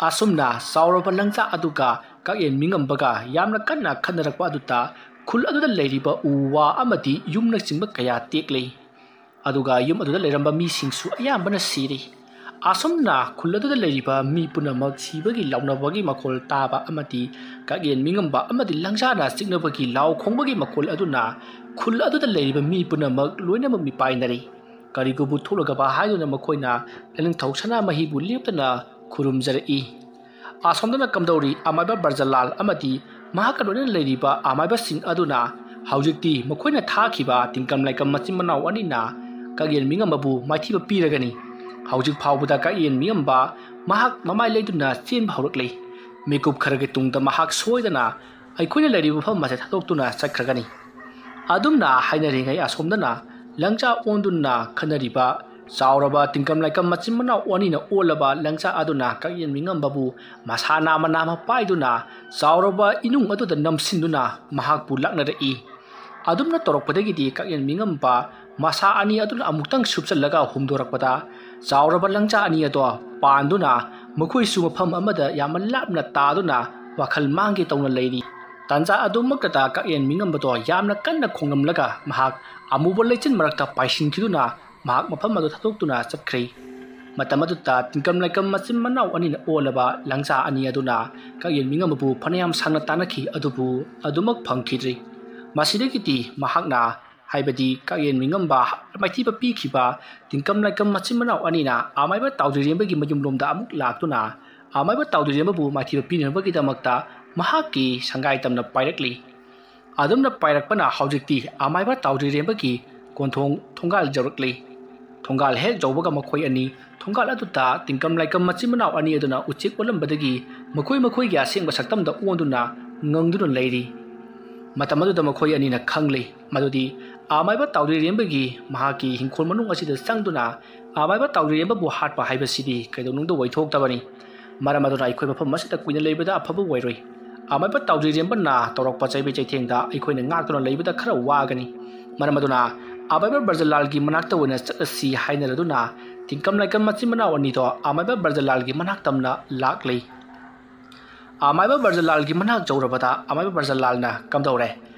ꯑꯁꯨꯝꯅ ꯆꯥꯎꯔꯕ ꯂꯪꯆꯥꯛ ꯑꯗꯨꯒ ꯀꯛꯌꯦꯟ ꯃꯤꯉꯝꯕꯒ ꯌꯥꯝꯅ ꯀꯟꯅ ꯈꯠꯅꯔꯛꯄ ꯑꯗꯨꯗ ꯈꯨꯜ ꯑꯗꯨꯗ ꯂꯩꯔꯤꯕ ꯎ ꯋꯥ ꯑꯃꯗꯤ ꯌꯨꯝꯅꯆꯤꯡꯕ ꯀꯌꯥ ꯇꯦꯛꯂꯤ꯫ ꯑꯗꯨꯒ ꯌꯨꯝ ꯑꯗꯨꯗ ꯂꯩꯔꯝꯕ ꯃꯤꯁꯤꯡꯁꯨ ꯑꯌꯥꯝꯕꯅ ꯁꯤꯔꯤ꯫ ꯑꯁꯨꯝꯅ ꯈꯨꯜ ꯑꯗꯨꯗ ꯂꯩꯔꯤꯕ ꯃꯤ ꯄꯨꯝꯅꯃꯛ ꯁꯤꯕꯒꯤ ꯂꯥꯎꯅꯕꯒꯤ ꯃꯈꯣꯜ ꯇꯥꯕ ꯑꯃꯗꯤ ꯀꯛꯌꯦꯟ ꯃꯤꯉꯝꯕ ꯑꯃꯗꯤ ꯂꯪꯖꯥꯅ ꯆꯤꯛꯅꯕꯒꯤ ꯂꯥꯎ ꯈꯣꯡꯕꯒꯤ ꯃꯈꯣꯜ ꯑꯗꯨꯅ ꯈꯨꯜ ꯑꯗꯨꯗ ꯂꯩꯔꯤꯕ ꯃꯤ ꯄꯨꯝꯅꯃꯛ ꯂꯣꯏꯅꯃꯛ ꯃꯤꯄꯥꯏꯅꯔꯤ꯫ ꯀꯔꯤꯒꯨꯝꯕ ꯊꯣꯛꯂꯒꯕ ꯍꯥꯏꯗꯨꯅ ꯃꯈꯣꯏꯅ ꯂꯥꯏꯅꯤꯡꯊꯧ ꯁꯅꯥꯃꯍꯤꯕꯨ ꯂꯦꯞꯇꯅ ꯈꯨꯔꯨꯝꯖꯔꯛꯏ꯫ ꯑꯁꯣꯝꯗꯅ ꯀꯝꯗꯧꯔꯤ ꯑꯃꯥꯏꯕ ꯕ꯭ꯔꯖꯂꯥꯜ ꯑꯃꯗꯤ ꯃꯍꯥꯛꯀ ꯂꯣꯏꯅꯅ ꯂꯩꯔꯤꯕ ꯑꯃꯥꯏꯕꯁꯤꯡ ꯑꯗꯨꯅ ꯍꯧꯖꯤꯛꯇꯤ ꯃꯈꯣꯏꯅ ꯊꯥꯈꯤꯕ ꯇꯤꯡꯀꯝ ꯂꯥꯏꯀꯝ ꯃꯆꯤꯟ ꯃꯅꯥꯎ ꯑꯅꯤꯅ ꯀꯛꯌꯦꯟ ꯃꯤꯉꯝꯕꯕꯨ ꯃꯥꯏꯊꯤꯕ ꯄꯤꯔꯒꯅꯤ꯫ ꯍꯧꯖꯤꯛ ꯐꯥꯎꯕꯗ ꯀꯛꯌꯦꯟ ꯃꯤꯉꯝꯕ ꯃꯍꯥꯛ ꯃꯃꯥꯏ ꯂꯩꯗꯨꯅ ꯆꯦꯟꯕ ꯍꯧꯔꯛꯂꯤ꯫ ꯃꯤꯀꯨꯞ ꯈꯔꯒꯤ ꯇꯨꯡꯗ ꯃꯍꯥꯛ ꯁꯣꯏꯗꯅ ꯑꯩꯈꯣꯏꯅ ꯂꯩꯔꯤꯕ ꯃꯐꯝ ꯑꯁꯦ ꯊꯥꯗꯣꯛꯇꯨꯅ ꯆꯠꯈ꯭ꯔꯒꯅꯤ꯫ ꯑꯗꯨꯝꯅ ꯍꯥꯏꯅꯔꯤꯉꯩ ꯑꯁꯣꯝꯗꯅ ꯂꯪꯆꯥꯛ ꯑꯣꯟꯗꯨꯅ ꯈꯟꯅꯔꯤꯕ ꯆꯥꯎꯔꯕ ꯇꯤꯡꯀꯝ ꯂꯥꯏꯀꯝ ꯃꯆꯤꯟ ꯃꯅꯥꯎ ꯑꯅꯤꯅ ꯑꯣꯜꯂꯕ ꯂꯪꯆꯥꯛ ꯑꯗꯨꯅ ꯀꯛꯌꯦꯟ ꯃꯤꯉꯝꯕꯕꯨ ꯃꯁꯥ ꯅꯥꯝꯃ ꯅꯥꯝꯃ ꯄꯥꯏꯗꯨꯅ ꯆꯥꯎꯔꯕ ꯏꯅꯨꯡ ꯑꯗꯨꯗ ꯅꯝꯁꯤꯟꯗꯨꯅ ꯃꯍꯥꯛꯄꯨ ꯂꯥꯛꯅꯔꯛꯏ꯫ ꯑꯗꯨꯝꯅ ꯇꯧꯔꯛꯄꯗꯒꯤꯗꯤ ꯀꯛꯌꯦꯟ ꯃꯤꯉꯝꯕ ꯃꯁꯥ ꯑꯅꯤ ꯑꯗꯨꯅ ꯑꯃꯨꯛꯇꯪ ꯁꯨꯞꯆꯜꯂꯒ ꯍꯨꯝꯗꯣꯔꯛꯄꯗ ꯆꯥꯎꯔꯕ ꯂꯪꯆꯥꯛ ꯑꯅꯤ ꯑꯗꯣ ꯄꯥꯟꯗꯨꯅ ꯃꯈꯣꯏꯁꯨ ꯃꯐꯝ ꯑꯃꯗ ꯌꯥꯝꯅ ꯂꯥꯞꯅ ꯇꯥꯗꯨꯅ ꯋꯥꯈꯜ ꯃꯥꯡꯒꯦ ꯇꯧꯅ ꯂꯩꯔꯤ꯫ ꯇꯥꯟꯖꯥ ꯑꯗꯨꯃꯛꯇꯗ ꯀꯛꯌꯦꯟ ꯃꯤꯉꯝꯕꯗꯣ ꯌꯥꯝꯅ ꯀꯟꯅ ꯈꯣꯡꯂꯝꯂꯒ ꯃꯍꯥꯛ ꯑꯃꯨꯕ ꯂꯩꯆꯤꯟ ꯃꯔꯛꯇ ꯄꯥꯏꯁꯤꯟꯈꯤꯗꯨꯅ ꯃꯍꯥꯛ ꯃꯐꯝ ꯑꯗꯨ ꯊꯥꯗꯣꯛꯇꯨꯅ ꯆꯠꯈ꯭ꯔꯦ꯫ ꯃꯇꯝ ꯑꯗꯨꯗ ꯇꯤꯡꯀꯝ ꯂꯥꯏꯀꯝ ꯃꯆꯤꯟ ꯃꯅꯥꯎ ꯑꯅꯤꯅ ꯑꯣꯜꯂꯕ ꯂꯪꯆꯥꯛ ꯑꯅꯤ ꯑꯗꯨꯅ ꯀꯛꯌꯦꯟ ꯃꯤꯉꯝꯕꯕꯨ ꯐꯅꯌꯥꯝ ꯁꯥꯡꯅ ꯇꯥꯟꯅꯈꯤ, ꯑꯗꯨꯕꯨ ꯑꯗꯨꯃꯛ ꯐꯪꯈꯤꯗ꯭ꯔꯤ꯫ ꯃꯁꯤꯗꯒꯤꯗꯤ ꯃꯍꯥꯛꯅ, ꯍꯥꯏꯕꯗꯤ ꯀꯛꯌꯦꯟ ꯃꯤꯉꯝꯕ ꯃꯥꯏꯊꯤꯕ ꯄꯤꯈꯤꯕ ꯇꯤꯡꯀꯝ ꯂꯥꯏꯀꯝ ꯃꯆꯤꯟ ꯃꯅꯥꯎ ꯑꯅꯤꯅ ꯑꯃꯥꯏꯕ ꯇꯥꯎꯖꯔꯦꯝꯕꯒꯤ ꯃꯌꯨꯝꯂꯣꯝꯗ ꯑꯃꯨꯛ ꯂꯥꯛꯇꯨꯅ ꯑꯃꯥꯏꯕ ꯇꯥꯎꯗ꯭ꯔꯤꯔꯦꯝꯕꯕꯨ ꯃꯥꯏꯊꯤꯕ ꯄꯤꯅꯅꯕꯒꯤꯗꯃꯛꯇ ꯃꯍꯥꯛꯀꯤ ꯁꯪꯒꯥꯏ ꯇꯝꯅ ꯄꯥꯏꯔꯛꯂꯤ꯫ ꯑꯗꯨꯝꯅ ꯄꯥꯏꯔꯛꯄꯅ ꯍꯧꯖꯤꯛꯇꯤ ꯑꯃꯥꯏꯕ ꯇꯥꯎꯗ꯭ꯔꯤꯔꯦꯝꯕꯒꯤ ꯀꯣꯟꯊꯣꯡ ꯊꯣꯡꯒꯥꯜ ꯌꯧꯔꯛꯂꯤ꯫ ꯊꯣꯡꯒꯥꯜ ꯍꯦꯛ ꯌꯧꯕꯒ ꯃꯈꯣꯏ ꯑꯅꯤ ꯊꯣꯡꯒꯥꯜ ꯑꯗꯨꯗ ꯇꯤꯡꯀꯝ ꯂꯥꯏꯀꯝ ꯃꯆꯤꯟ ꯃꯅꯥꯎ ꯑꯅꯤ ꯑꯗꯨꯅ ꯎꯆꯦꯛ ꯑꯣꯜꯂꯝꯕꯗꯒꯤ ꯃꯈꯣꯏ ꯃꯈꯣꯏꯒꯤ ꯑꯁꯦꯡꯕ ꯁꯛꯇꯝꯗ ꯑꯣꯟꯗꯨꯅ ꯉꯪꯗꯨꯅ ꯂꯩꯔꯤ꯫ ꯃꯇꯝ ꯑꯗꯨꯗ ꯃꯈꯣꯏ ꯑꯅꯤꯅ ꯈꯪꯂꯤ ꯃꯗꯨꯗꯤ ꯑꯃꯥꯏꯕ ꯇꯥꯎꯗ꯭ꯔꯤꯔꯦꯝꯕꯒꯤ ꯃꯍꯥꯛꯀꯤ ꯍꯤꯡꯈꯣꯜ ꯃꯅꯨꯡ ꯑꯁꯤꯗ ꯆꯪꯗꯨꯅ ꯑꯃꯥꯏꯕ ꯇꯥꯎꯗ꯭ꯔꯤꯔꯦꯝꯕꯕꯨ ꯍꯥꯠꯄ ꯍꯥꯏꯕꯁꯤꯗꯤ ꯀꯩꯗꯧꯅꯨꯡꯗ ꯑꯣꯏꯊꯣꯛꯇꯕꯅꯤ꯫ ꯃꯔꯝ ꯑꯗꯨꯅ ꯑꯩꯈꯣꯏ ꯃꯐꯝ ꯑꯁꯤꯗ ꯀꯨꯏꯅ ꯂꯩꯕꯗ ꯑꯐꯕ ꯑꯣꯏꯔꯣꯏ꯫ ꯑꯃꯥꯏꯕ ꯇꯥꯎꯗ꯭ꯔꯤꯔꯦꯝꯕꯅ ꯇꯧꯔꯛꯄ ꯆꯩꯕꯤ ꯆꯩꯊꯦꯡꯗ ꯑꯩꯈꯣꯏꯅ ꯉꯥꯛꯇꯨꯅ ꯂꯩꯕꯗ ꯈꯔ ꯋꯥꯒꯅꯤ꯫ ꯃꯔꯝ ꯑꯗꯨꯅ ꯑꯃꯥꯏꯕ ꯕ꯭ꯔꯖꯂꯥꯜꯒꯤ ꯃꯅꯥꯛꯇ ꯑꯣꯏꯅ ꯆꯠꯂꯁꯤ ꯍꯥꯏꯅꯔꯗꯨꯅ ꯇꯤꯡꯀꯝ ꯂꯥꯏꯀꯝ ꯃꯆꯤꯟ ꯃꯅꯥꯎ ꯑꯅꯤꯗꯣ ꯑꯃꯥꯏꯕ ꯕ꯭ꯔꯖꯂꯥꯜꯒꯤ ꯃꯅꯥꯛ ꯇꯝꯅ ꯂꯥꯛꯂꯤ꯫ ꯑꯃꯥꯏꯕ ꯕ꯭ꯔꯖꯂꯥꯜꯒꯤ ꯃꯅꯥꯛ ꯌꯧꯔꯕꯗ ꯑꯃꯥꯏꯕ ꯕ꯭ꯔꯖꯂꯥꯜꯅ ꯀꯝꯗꯧꯔꯦ?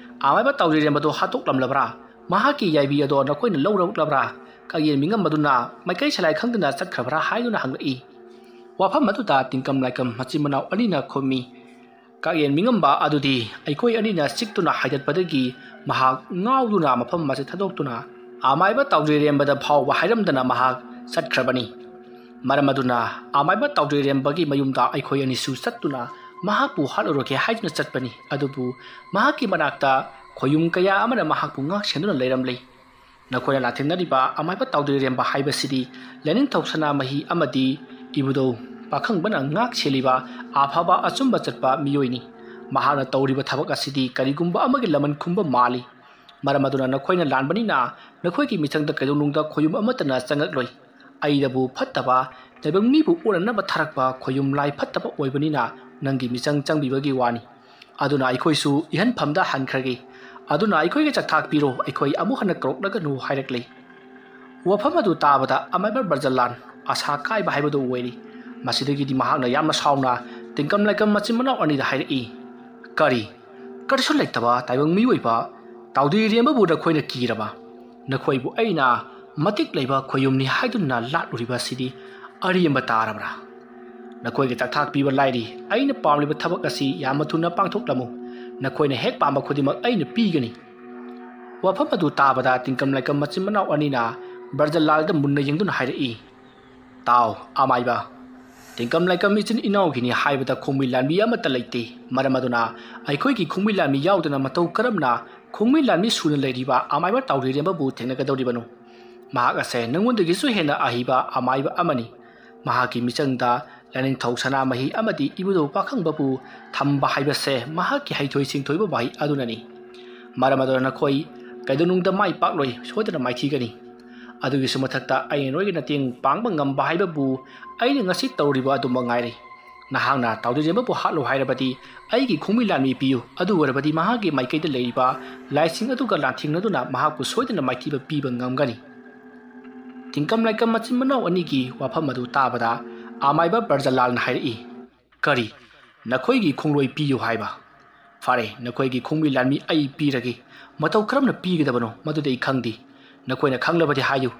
ꯑꯃꯥꯏꯕ ꯇꯥꯎꯗ꯭ꯔꯤꯔꯦꯝꯕꯗꯣ ꯍꯥꯠꯇꯣꯛꯂꯝꯂꯕ꯭ꯔꯥ? ꯃꯍꯥꯛꯀꯤ ꯌꯥꯏꯕꯤ ꯑꯗꯣ ꯅꯈꯣꯏꯅ ꯂꯧꯔꯛꯂꯕ꯭ꯔꯥ? ꯀꯛꯌꯦꯟ ꯃꯤꯉꯝꯕꯗꯨꯅ ꯃꯥꯏꯀꯩ ꯁꯂꯥꯏ ꯈꯪꯗꯅ ꯆꯠꯈ꯭ꯔꯕ꯭ꯔꯥ ꯍꯥꯏꯗꯨꯅ ꯍꯪꯂꯛꯏ꯫ ꯋꯥꯐꯝ ꯑꯗꯨꯗ ꯇꯤꯡꯀꯝ ꯂꯥꯏꯀꯝ ꯃꯆꯤꯟ ꯃꯅꯥꯎ ꯑꯅꯤꯅ ꯈꯨꯝꯃꯤ, ꯀꯛꯌꯦꯟ ꯃꯤꯉꯝꯕ ꯑꯗꯨꯗꯤ ꯑꯩꯈꯣꯏ ꯑꯅꯤꯅ ꯆꯤꯛꯇꯨꯅ ꯍꯥꯏꯗꯠꯄꯗꯒꯤ ꯃꯍꯥꯛ ꯉꯥꯎꯗꯨꯅ ꯃꯐꯝ ꯑꯁꯤ ꯊꯥꯗꯣꯛꯇꯨꯅ ꯑꯃꯥꯏꯕ ꯇꯥꯎꯗ꯭ꯔꯤꯔꯦꯝꯕꯗ ꯐꯥꯎꯕ ꯍꯥꯏꯔꯝꯗꯅ ꯃꯍꯥꯛ ꯆꯠꯈ꯭ꯔꯕꯅꯤ꯫ ꯃꯔꯝ ꯑꯗꯨꯅ ꯑꯃꯥꯏꯕ ꯇꯥꯎꯗ꯭ꯔꯤꯔꯦꯝꯕꯒꯤ ꯃꯌꯨꯝꯗ ꯑꯩꯈꯣꯏ ꯑꯅꯤꯁꯨ ꯆꯠꯇꯨꯅ ꯃꯍꯥꯛꯄꯨ ꯍꯥꯠꯂꯨꯔꯒꯦ ꯍꯥꯏꯗꯨꯅ ꯆꯠꯄꯅꯤ꯫ ꯑꯗꯨꯕꯨ ꯃꯍꯥꯛꯀꯤ ꯃꯅꯥꯛꯇ ꯈꯣꯌꯨꯝ ꯀꯌꯥ ꯑꯃꯅ ꯃꯍꯥꯛꯄꯨ ꯉꯥꯛ ꯁꯦꯟꯗꯨꯅ ꯂꯩꯔꯝꯂꯤ꯫ ꯅꯈꯣꯏꯅ ꯂꯥꯟꯊꯦꯡꯅꯔꯤꯕ ꯑꯃꯥꯏꯕ ꯇꯥꯎꯗ꯭ꯔꯤꯔꯦꯝꯕ ꯍꯥꯏꯕꯁꯤꯗꯤ ꯂꯥꯏꯅꯤꯡꯊꯧ ꯁꯅꯥꯃꯍꯤ ꯑꯃꯗꯤ ꯏꯕꯨꯙꯧ ꯄꯥꯈꯪꯕꯅ ꯉꯥꯛ ꯁꯦꯜꯂꯤꯕ ꯑꯐꯕ ꯑꯆꯨꯝꯕ ꯆꯠꯄ ꯃꯤꯑꯣꯏꯅꯤ꯫ ꯃꯍꯥꯛꯅ ꯇꯧꯔꯤꯕ ꯊꯕꯛ ꯑꯁꯤꯗꯤ ꯀꯔꯤꯒꯨꯝꯕ ꯑꯃꯒꯤ ꯂꯃꯟ ꯈꯨꯝꯕ ꯃꯥꯜꯂꯤ꯫ ꯃꯔꯝ ꯑꯗꯨꯅ ꯅꯈꯣꯏꯅ ꯂꯥꯟꯕꯅꯤꯅ ꯅꯈꯣꯏꯒꯤ ꯃꯤꯆꯪꯗ ꯀꯩꯗꯧꯅꯨꯡꯗ ꯈꯣꯌꯨꯝ ꯑꯃꯠꯇꯅ ꯆꯪꯉꯛꯂꯣꯏ꯫ ꯑꯩꯅꯕꯨ ꯐꯠꯇꯕ ꯇꯥꯏꯕꯪ ꯃꯤꯕꯨ ꯑꯣꯟꯅꯅꯕ ꯊꯥꯔꯛꯄ ꯈꯣꯌꯨꯝ ꯂꯥꯏ ꯐꯠꯇꯕ ꯑꯣꯏꯕꯅꯤꯅ ꯅꯪꯒꯤ ꯃꯤꯆꯪ ꯆꯪꯕꯤꯕꯒꯤ ꯋꯥꯅꯤ꯫ ꯑꯗꯨꯅ ꯑꯩꯈꯣꯏꯁꯨ ꯏꯍꯟꯐꯝꯗ ꯍꯟꯈ꯭ꯔꯒꯦ꯫ ꯑꯗꯨꯅ ꯑꯩꯈꯣꯏꯒꯤ ꯆꯥꯛꯊꯥꯛ ꯄꯤꯔꯣ, ꯑꯩꯈꯣꯏ ꯑꯃꯨꯛ ꯍꯟꯅ ꯀꯧꯔꯛꯂꯒꯅꯨ ꯍꯥꯏꯔꯛꯂꯤ꯫ ꯋꯥꯐꯝ ꯑꯗꯨ ꯇꯥꯕꯗ ꯑꯃꯥꯏꯕ ꯕ꯭ꯔꯖꯂꯥꯟ ꯑꯁꯥ ꯀꯥꯏꯕ ꯍꯥꯏꯕꯗꯨ ꯑꯣꯏꯔꯤ꯫ ꯃꯁꯤꯗꯒꯤꯗꯤ ꯃꯍꯥꯛꯅ ꯌꯥꯝꯅ ꯁꯥꯎꯅ ꯇꯤꯡꯀꯝ ꯂꯥꯏꯀꯝ ꯃꯆꯤꯟ ꯃꯅꯥꯎ ꯑꯅꯤꯗ ꯍꯥꯏꯔꯛꯏ, ꯀꯔꯤ? ꯀꯔꯤꯁꯨ ꯂꯩꯇꯕ ꯇꯥꯏꯕꯪ ꯃꯤꯑꯣꯏꯕ ꯇꯥꯎꯗ꯭ꯔꯤꯔꯦꯝꯕꯕꯨ ꯅꯈꯣꯏꯅ ꯀꯤꯔꯕ? ꯅꯈꯣꯏꯕꯨ ꯑꯩꯅ ꯃꯇꯤꯛ ꯂꯩꯕ ꯈꯣꯌꯨꯝꯅꯤ ꯍꯥꯏꯗꯨꯅ ꯂꯥꯠꯂꯨꯔꯤꯕ ꯑꯁꯤꯗꯤ ꯑꯔꯦꯝꯕ ꯇꯥꯔꯕ꯭ꯔꯥ? ꯅꯈꯣꯏꯒꯤ ꯆꯥꯛꯊꯥꯛ ꯄꯤꯕ ꯂꯥꯏꯔꯤ, ꯑꯩꯅ ꯄꯥꯝꯂꯤꯕ ꯊꯕꯛ ꯑꯁꯤ ꯌꯥꯝꯅ ꯊꯨꯅ ꯄꯥꯡꯊꯣꯛꯂꯝꯃꯨ꯫ ꯅꯈꯣꯏꯅ ꯍꯦꯛ ꯄꯥꯝꯕ ꯈꯨꯗꯤꯡꯃꯛ ꯑꯩꯅ ꯄꯤꯒꯅꯤ꯫ ꯋꯥꯐꯝ ꯑꯗꯨ ꯇꯥꯕꯗ ꯇꯤꯡꯀꯝ ꯂꯥꯏꯀꯝ ꯃꯆꯤꯟ ꯃꯅꯥꯎ ꯑꯅꯤꯅ ꯕ꯭ꯔꯖꯂꯥꯜꯗ ꯃꯨꯟꯅ ꯌꯦꯡꯗꯨꯅ ꯍꯥꯏꯔꯛꯏ, ꯇꯥꯎ, ꯑꯃꯥꯏꯕ, ꯇꯤꯡꯀꯝ ꯂꯥꯏꯀꯝ ꯏꯆꯤꯟ ꯏꯅꯥꯎꯒꯤꯅꯤ ꯍꯥꯏꯕꯗ ꯈꯣꯡꯃꯤ ꯂꯥꯟꯃꯤ ꯑꯃꯠꯇ ꯂꯩꯇꯦ꯫ ꯃꯔꯝ ꯑꯗꯨꯅ ꯑꯩꯈꯣꯏꯒꯤ ꯈꯣꯡꯃꯤ ꯂꯥꯟꯃꯤ ꯌꯥꯎꯗꯅ ꯃꯇꯧ ꯀꯔꯝꯅ ꯈꯣꯡꯃꯤ ꯂꯥꯟꯃꯤ ꯁꯨꯅ ꯂꯩꯔꯤꯕ ꯑꯃꯥꯏꯕ ꯇꯥꯎꯗ꯭ꯔꯤꯔꯦꯝꯕꯕꯨ ꯊꯦꯡꯅꯒꯗꯧꯔꯤꯕꯅꯣ? ꯃꯍꯥꯛ ꯑꯁꯦ ꯅꯉꯣꯟꯗꯒꯤꯁꯨ ꯍꯦꯟꯅ ꯑꯍꯩꯕ ꯑꯃꯥꯏꯕ ꯑꯃꯅꯤ꯫ ꯃꯍꯥꯛꯀꯤ ꯃꯤꯆꯪꯗ ꯂꯥꯏꯅꯤꯡꯊꯧ ꯁꯅꯥꯃꯍꯤ ꯑꯃꯗꯤ ꯏꯕꯨꯙꯧ ꯄꯥꯈꯪꯕꯕꯨ ꯊꯝꯕ ꯍꯥꯏꯕꯁꯦ ꯃꯍꯥꯛꯀꯤ ꯍꯩꯊꯣꯏ ꯁꯤꯡꯊꯣꯏꯕ ꯋꯥꯍꯩ ꯑꯗꯨꯅꯅꯤ꯫ ꯃꯔꯝ ꯑꯗꯨꯅ ꯅꯈꯣꯏ ꯀꯩꯗꯧꯅꯨꯡꯗ ꯃꯥꯏ ꯄꯥꯛꯂꯣꯏ, ꯁꯣꯏꯗꯅ ꯃꯥꯏꯊꯤꯒꯅꯤ꯫ ꯑꯗꯨꯒꯤꯁꯨ ꯃꯊꯛꯇ ꯑꯩꯅ ꯅꯣꯏꯒꯤ ꯃꯇꯦꯡ ꯄꯥꯡꯕ ꯉꯝꯕ ꯍꯥꯏꯕꯕꯨ ꯑꯩꯅ ꯉꯁꯤ ꯇꯧꯔꯤꯕ ꯑꯗꯨꯃꯛ ꯉꯥꯏꯔꯦ꯫ ꯅꯍꯥꯛꯅ ꯇꯥꯎꯗꯔꯦꯝꯕꯕꯨ ꯍꯥꯠꯂꯣ ꯍꯥꯏꯔꯕꯗꯤ ꯑꯩꯒꯤ ꯈꯣꯡꯃꯤ ꯂꯥꯟꯃꯤ ꯄꯤꯌꯨ, ꯑꯗꯨ ꯑꯣꯏꯔꯕꯗꯤ ꯃꯍꯥꯛꯀꯤ ꯃꯥꯏꯀꯩꯗ ꯂꯩꯔꯤꯕ ꯂꯥꯏꯁꯤꯡ ꯑꯗꯨꯒ ꯂꯥꯟꯊꯦꯡꯅꯗꯨꯅ ꯃꯍꯥꯛꯄꯨ ꯁꯣꯏꯗꯅ ꯃꯥꯏꯊꯤꯕ ꯄꯤꯕ ꯉꯝꯒꯅꯤ꯫ ꯇꯤꯡꯀꯝ ꯂꯥꯏꯀꯝ ꯃꯆꯤꯟ ꯃꯅꯥꯎ ꯑꯅꯤꯒꯤ ꯋꯥꯐꯝ ꯑꯗꯨ ꯇꯥꯕꯗ ꯑꯃꯥꯏꯕ ꯕ꯭ꯔꯖꯂꯥꯜꯅ ꯍꯥꯏꯔꯛꯏ, "ꯀꯔꯤ? ꯅꯈꯣꯏꯒꯤ ꯈꯣꯡꯂꯣꯏ ꯄꯤꯌꯨ ꯍꯥꯏꯕ? ꯐꯔꯦ, ꯅꯈꯣꯏꯒꯤ ꯈꯣꯡꯃꯤ ꯂꯥꯟꯃꯤ ꯑꯩ ꯄꯤꯔꯒꯦ꯫ ꯃꯇꯧ ꯀꯔꯝꯅ ꯄꯤꯒꯗꯕꯅꯣ ꯃꯗꯨꯗꯤ ꯑꯩ ꯈꯪꯗꯦ꯫ ꯅꯈꯣꯏꯅ ꯈꯪꯂꯕꯗꯤ ꯍꯥꯏꯌꯨ꯫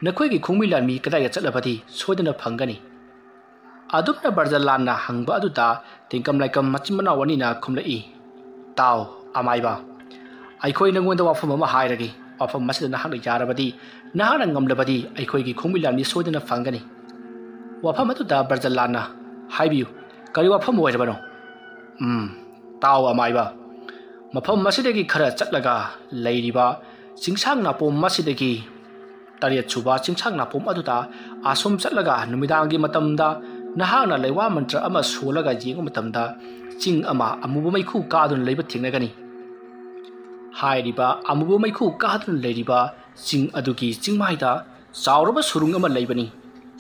ꯅꯈꯣꯏꯒꯤ ꯈꯣꯡꯃꯤ ꯂꯥꯟꯃꯤ ꯀꯗꯥꯏꯗ ꯆꯠꯂꯕꯗꯤ ꯁꯣꯏꯗꯅ ꯐꯪꯒꯅꯤ?" ꯑꯗꯨꯝꯅ ꯕ꯭ꯔꯖꯂꯥꯟꯅ ꯍꯪꯕ ꯑꯗꯨꯗ ꯇꯤꯡꯀꯝ ꯂꯥꯏꯀꯝ ꯃꯆꯤꯟ ꯃꯅꯥꯎ ꯑꯅꯤꯅ ꯈꯨꯝꯂꯛꯏ, "ꯇꯥꯎ, ꯑꯃꯥꯏꯕ, ꯑꯩꯈꯣꯏ ꯅꯉꯣꯟꯗ ꯋꯥꯐꯝ ꯑꯃ ꯍꯥꯏꯔꯒꯦ꯫ ꯋꯥꯐꯝ ꯑꯁꯤꯗ ꯅꯍꯥꯛꯅ ꯌꯥꯔꯕꯗꯤ, ꯅꯍꯥꯛꯅ ꯉꯝꯂꯕꯗꯤ ꯑꯩꯈꯣꯏꯒꯤ ꯈꯣꯡꯃꯤ ꯂꯥꯟꯃꯤ ꯁꯣꯏꯗꯅ ꯐꯪꯒꯅꯤ꯫" ꯋꯥꯐꯝ ꯑꯗꯨꯗ ꯕ꯭ꯔꯖꯂꯥꯟꯅ, "ꯍꯥꯏꯕꯤꯌꯨ, ꯀꯔꯤ ꯋꯥꯐꯝ ꯑꯣꯏꯔꯕꯅꯣ?" "ꯎꯝ, ꯇꯥꯎ ꯑꯃꯥꯏꯕ, ꯃꯐꯝ ꯑꯁꯤꯗꯒꯤ ꯈꯔ ꯆꯠꯂꯒ ꯂꯩꯔꯤꯕ ꯆꯤꯡꯁꯥꯡ ꯅꯥꯄꯣꯝ ꯑꯁꯤꯗꯒꯤ ꯇꯔꯦꯠ ꯁꯨꯕ ꯆꯤꯡꯁꯥꯡ ꯅꯥꯄꯣꯝ ꯑꯗꯨꯗ ꯑꯁꯨꯝ ꯆꯠꯂꯒ ꯅꯨꯃꯤꯗꯥꯡꯒꯤ ꯃꯇꯝꯗ ꯅꯍꯥꯛꯅ ꯂꯩꯋꯥ ꯃꯟꯇ꯭ꯔ ꯑꯃ ꯁꯣꯜꯂꯒ ꯌꯦꯡꯕ ꯃꯇꯝꯗ ꯆꯤꯡ ꯑꯃ ꯑꯃꯨꯕ ꯃꯩꯈꯨ ꯀꯥꯗꯨꯅ ꯂꯩꯕ ꯊꯦꯡꯅꯒꯅꯤ꯫ ꯍꯥꯏꯔꯤꯕ ꯑꯃꯨꯕ ꯃꯩꯈꯨ ꯀꯥꯗꯨꯅ ꯂꯩꯔꯤꯕ ꯆꯤꯡ ꯑꯗꯨꯒꯤ ꯆꯤꯡꯃꯥꯏꯗ ꯆꯥꯎꯔꯕ ꯁꯨꯔꯨꯡ ꯑꯃ ꯂꯩꯕꯅꯤ꯫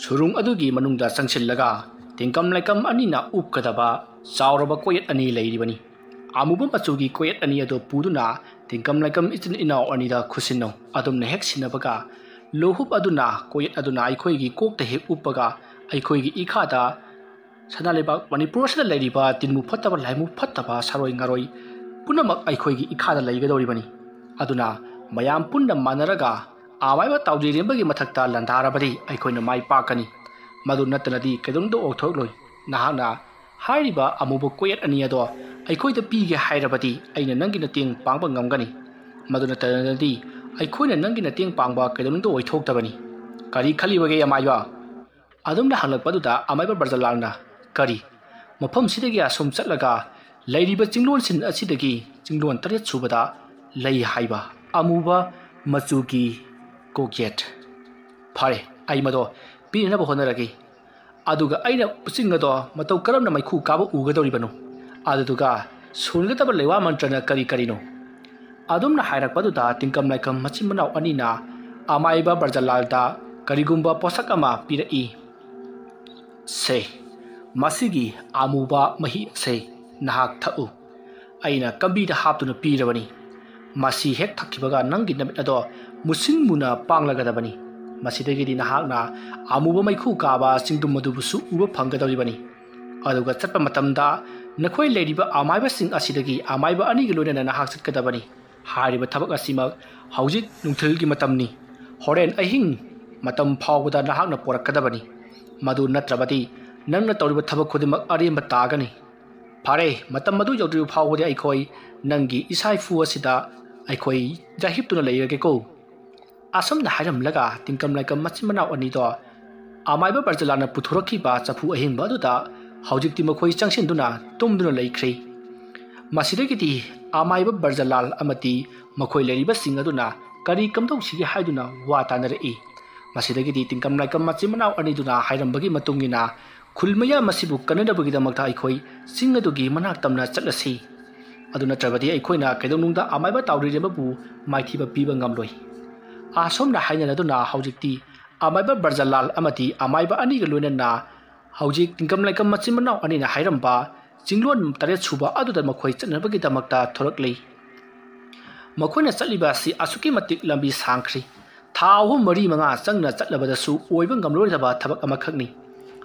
ꯁꯨꯔꯨꯡ ꯑꯗꯨꯒꯤ ꯃꯅꯨꯡꯗ ꯆꯪꯁꯤꯜꯂꯒ ꯇꯤꯡꯀꯝ ꯂꯥꯏꯀꯝ ꯑꯅꯤꯅ ꯎꯞꯀꯗꯕ ꯆꯥꯎꯔꯕ ꯀꯣꯌꯦꯠ ꯑꯅꯤ ꯂꯩꯔꯤꯕꯅꯤ꯫ ꯑꯃꯨꯕ ꯃꯆꯨꯒꯤ ꯀꯣꯌꯦꯠ ꯑꯅꯤ ꯑꯗꯨ ꯄꯨꯗꯨꯅ ꯇꯤꯡꯀꯝ ꯂꯥꯏꯀꯝ ꯏꯆꯤꯟ ꯏꯅꯥꯎ ꯑꯅꯤꯗ ꯈꯨꯠꯁꯤꯟꯅꯧ꯫ ꯑꯗꯨꯝꯅ ꯍꯦꯛ ꯁꯤꯟꯅꯕꯒ ꯂꯨꯍꯨꯞ ꯑꯗꯨꯅ ꯀꯣꯌꯦꯠ ꯑꯗꯨꯅ ꯑꯩꯈꯣꯏꯒꯤ ꯀꯣꯛꯇ ꯍꯦꯛ ꯎꯞꯄꯒ ꯑꯩꯈꯣꯏꯒꯤ ꯏꯈꯥꯗ ꯁꯅꯥ ꯂꯩꯕꯥꯛ ꯃꯅꯤꯄꯨꯔ ꯑꯁꯤꯗ ꯂꯩꯔꯤꯕ ꯇꯤꯟꯃꯨ ꯐꯠꯇꯕ, ꯂꯥꯏꯃꯨ ꯐꯠꯇꯕ, ꯁꯥꯔꯣꯏ ꯉꯥꯔꯣꯏ ꯄꯨꯝꯅꯃꯛ ꯑꯩꯈꯣꯏꯒꯤ ꯏꯈꯥꯗ ꯂꯩꯒꯗꯧꯔꯤꯕꯅꯤ꯫ ꯑꯗꯨꯅ ꯃꯌꯥꯝ ꯄꯨꯟꯅ ꯃꯥꯟꯅꯔꯒ ꯑꯃꯥꯏꯕ ꯇꯥꯎꯖꯩꯔꯦꯝꯕꯒꯤ ꯃꯊꯛꯇ ꯂꯥꯟꯗꯥꯔꯕꯗꯤ ꯑꯩꯈꯣꯏꯅ ꯃꯥꯏ ꯄꯥꯛꯀꯅꯤ꯫ ꯃꯗꯨ ꯅꯠꯇꯅꯗꯤ ꯀꯩꯗꯧꯅꯨꯡꯗ ꯑꯣꯏꯊꯣꯛꯂꯣꯏ꯫ ꯅꯍꯥꯛꯅ ꯍꯥꯏꯔꯤꯕ ꯑꯃꯨꯕ ꯀꯣꯌꯦꯠ ꯑꯅꯤ ꯑꯗꯣ ꯑꯩꯈꯣꯏꯗ ꯄꯤꯒꯦ ꯍꯥꯏꯔꯕꯗꯤ ꯑꯩꯅ ꯅꯪꯒꯤ ꯃꯇꯦꯡ ꯄꯥꯡꯕ ꯉꯝꯒꯅꯤ꯫ ꯃꯗꯨ ꯅꯠꯇꯅꯗꯤ ꯑꯩꯈꯣꯏꯅ ꯅꯪꯒꯤ ꯃꯇꯦꯡ ꯄꯥꯡꯕ ꯀꯩꯗꯧꯅꯨꯡꯗ ꯑꯣꯏꯊꯣꯛꯇꯕꯅꯤ꯫ ꯀꯔꯤ ꯈꯜꯂꯤꯕꯒꯦ ꯑꯃꯥꯏꯕ?" ꯑꯗꯨꯝꯅ ꯍꯪꯂꯛꯄꯗꯨꯗ ꯑꯃꯥꯏꯕ ꯕ꯭ꯔꯖꯂꯥꯜꯅ, "ꯀꯔꯤ? ꯃꯐꯝꯁꯤꯗꯒꯤ ꯑꯁꯨꯝ ꯆꯠꯂꯒ ꯂꯩꯔꯤꯕ ꯆꯤꯡꯂꯣꯟꯁꯤꯡ ꯑꯁꯤꯗꯒꯤ ꯆꯤꯡꯂꯣꯟ ꯇꯔꯦꯠ ꯁꯨꯕꯗ ꯂꯩ ꯍꯥꯏꯕ ꯑꯃꯨꯕ ꯃꯆꯨꯒꯤ ꯀꯣꯛꯌꯦꯠ꯫ ꯐꯔꯦ, ꯑꯩ ꯃꯗꯣ ꯄꯤꯅꯅꯕ ꯍꯣꯠꯅꯔꯒꯦ꯫ ꯑꯗꯨꯒ ꯑꯩꯅ ꯆꯤꯡ ꯑꯗꯣ ꯃꯇꯧ ꯀꯔꯝꯅ ꯃꯩꯈꯨ ꯀꯥꯕ ꯎꯒꯗꯧꯔꯤꯕꯅꯣ? ꯑꯗꯨꯗꯨꯒ ꯁꯣꯟꯒꯗꯕ ꯂꯩꯋꯥ ꯃꯟꯇ꯭ꯔꯅ ꯀꯔꯤ ꯀꯔꯤꯅꯣ?" ꯑꯗꯨꯝꯅ ꯍꯥꯏꯔꯛꯄꯗꯨꯗ ꯇꯤꯡꯀꯝ ꯂꯥꯏꯀꯝ ꯃꯆꯤꯟ ꯃꯅꯥꯎ ꯑꯅꯤꯅ ꯑꯃꯥꯏꯕ ꯕ꯭ꯔꯖꯂꯥꯜꯗ ꯀꯔꯤꯒꯨꯝꯕ ꯄꯣꯠꯁꯛ ꯑꯃ ꯄꯤꯔꯛꯏ꯫ "ꯁꯦ, ꯃꯁꯤꯒꯤ ꯑꯃꯨꯕ ꯃꯍꯤ ꯑꯁꯦ ꯅꯍꯥꯛ ꯊꯛꯎ꯫ ꯑꯩꯅ ꯀꯝꯕꯤꯗ ꯍꯥꯞꯇꯨꯅ ꯄꯤꯔꯕꯅꯤ꯫ ꯃꯁꯤ ꯍꯦꯛ ꯊꯛꯈꯤꯕꯒ ꯅꯪꯒꯤ ꯅꯃꯤꯠ ꯑꯗꯣ ꯃꯨꯁꯤꯟ ꯃꯨꯅ ꯄꯥꯡꯂꯒꯗꯕꯅꯤ꯫ ꯃꯁꯤꯗꯒꯤꯗꯤ ꯅꯍꯥꯛꯅ ꯑꯃꯨꯕ ꯃꯩꯈꯨ ꯀꯥꯕ ꯆꯤꯡꯗꯨꯝ ꯑꯗꯨꯕꯨꯁꯨ ꯎꯕ ꯐꯪꯒꯗꯧꯔꯤꯕꯅꯤ꯫ ꯑꯗꯨꯒ ꯆꯠꯄ ꯃꯇꯝꯗ ꯅꯈꯣꯏ ꯂꯩꯔꯤꯕ ꯑꯃꯥꯏꯕꯁꯤꯡ ꯑꯁꯤꯗꯒꯤ ꯑꯃꯥꯏꯕ ꯑꯅꯤꯒ ꯂꯣꯏꯅꯅ ꯅꯍꯥꯛ ꯆꯠꯀꯗꯕꯅꯤ꯫ ꯍꯥꯏꯔꯤꯕ ꯊꯕꯛ ꯑꯁꯤꯃꯛ ꯍꯧꯖꯤꯛ ꯅꯨꯡꯊꯤꯜꯒꯤ ꯃꯇꯝꯅꯤ꯫ ꯍꯣꯔꯦꯟ ꯑꯍꯤꯡ ꯃꯇꯝ ꯐꯥꯎꯕꯗ ꯅꯍꯥꯛꯅ ꯄꯣꯔꯛꯀꯗꯕꯅꯤ꯫ ꯃꯗꯨ ꯅꯠꯇ꯭ꯔꯕꯗꯤ ꯅꯪꯅ ꯇꯧꯔꯤꯕ ꯊꯕꯛ ꯈꯨꯗꯤꯡꯃꯛ ꯑꯔꯦꯝꯕ ꯇꯥꯒꯅꯤ꯫ ꯐꯔꯦ, ꯃꯇꯝ ꯑꯗꯨ ꯌꯧꯗ꯭ꯔꯤꯕ ꯐꯥꯎꯕꯗꯤ ꯑꯩꯈꯣꯏ ꯅꯪꯒꯤ ꯏꯁꯥ ꯏꯐꯨ ꯑꯁꯤꯗ ꯑꯩꯈꯣꯏ ꯌꯥꯍꯤꯞꯇꯨꯅ ꯂꯩꯔꯒꯦꯀꯣ?" ꯑꯁꯨꯝꯅ ꯍꯥꯏꯔꯝꯂꯒ ꯇꯤꯡꯀꯝ ꯂꯥꯏꯀꯝ ꯃꯆꯤꯟ ꯃꯅꯥꯎ ꯑꯅꯤꯗꯣ ꯑꯃꯥꯏꯕ ꯕ꯭ꯔꯖꯂꯥꯜꯅ ꯄꯨꯊꯣꯔꯛꯈꯤꯕ ꯆꯐꯨ ꯑꯍꯤꯡꯕ ꯑꯗꯨꯗ ꯍꯧꯖꯤꯛꯇꯤ ꯃꯈꯣꯏ ꯆꯪꯁꯤꯟꯗꯨꯅ ꯇꯨꯝꯗꯨꯅ ꯂꯩꯈ꯭ꯔꯦ꯫ ꯃꯁꯤꯗꯒꯤꯗꯤ ꯑꯃꯥꯏꯕ ꯕ꯭ꯔꯖꯂꯥꯜ ꯑꯃꯗꯤ ꯃꯈꯣꯏ ꯂꯩꯔꯤꯕꯁꯤꯡ ꯑꯗꯨꯅ ꯀꯔꯤ ꯀꯝꯗꯧꯁꯤꯒꯦ ꯍꯥꯏꯗꯨꯅ ꯋꯥ ꯇꯥꯅꯔꯛꯏ꯫ ꯃꯁꯤꯗꯒꯤꯗꯤ ꯇꯤꯡꯀꯝ ꯂꯥꯏꯀꯝ ꯃꯆꯤꯟ ꯃꯅꯥꯎ ꯑꯅꯤꯗꯨꯅ ꯍꯥꯏꯔꯝꯕꯒꯤ ꯃꯇꯨꯡ ꯏꯟꯅ ꯈꯨꯜ ꯃꯌꯥꯝ ꯑꯁꯤꯕꯨ ꯀꯟꯅꯅꯕꯒꯤꯗꯃꯛꯇ ꯑꯩꯈꯣꯏ ꯆꯤꯡ ꯑꯗꯨꯒꯤ ꯃꯅꯥꯛ ꯇꯝꯅ ꯆꯠꯂꯁꯤ꯫ ꯑꯗꯨ ꯅꯠꯇ꯭ꯔꯕꯗꯤ ꯑꯩꯈꯣꯏꯅ ꯀꯩꯗꯧꯅꯨꯡꯗ ꯑꯃꯥꯏꯕ ꯇꯥꯎꯔꯤꯔꯦꯝꯕꯕꯨ ꯃꯥꯏꯊꯤꯕ ꯄꯤꯕ ꯉꯝꯂꯣꯏ꯫ ꯑꯁꯣꯝꯅ ꯍꯥꯏꯅꯔꯗꯨꯅ ꯍꯧꯖꯤꯛꯇꯤ ꯑꯃꯥꯏꯕ ꯕ꯭ꯔꯖꯂꯥꯜ ꯑꯃꯗꯤ ꯑꯃꯥꯏꯕ ꯑꯅꯤꯒ ꯂꯣꯏꯅꯅ ꯍꯧꯖꯤꯛ ꯇꯤꯡꯀꯝ ꯂꯥꯏꯀꯝ ꯃꯆꯤꯟ ꯃꯅꯥꯎ ꯑꯅꯤꯅ ꯍꯥꯏꯔꯝꯕ ꯆꯤꯡꯂꯣꯟ ꯇꯔꯦꯠ ꯁꯨꯕ ꯑꯗꯨꯗ ꯃꯈꯣꯏ ꯆꯠꯅꯕꯒꯤꯗꯃꯛꯇ ꯊꯣꯔꯛꯂꯤ꯫ ꯃꯈꯣꯏꯅ ꯆꯠꯂꯤꯕ ꯑꯁꯤ ꯑꯁꯨꯛꯀꯤ ꯃꯇꯤꯛ ꯂꯝꯕꯤ ꯁꯥꯡꯈ꯭ꯔꯤ꯫ ꯊꯥ ꯑꯍꯨꯝ, ꯃꯔꯤ, ꯃꯉꯥ ꯆꯪꯅ ꯆꯠꯂꯕꯗꯁꯨ ꯑꯣꯏꯕ ꯉꯝꯂꯣꯏꯗꯕ ꯊꯕꯛ ꯑꯃꯈꯛꯅꯤ꯫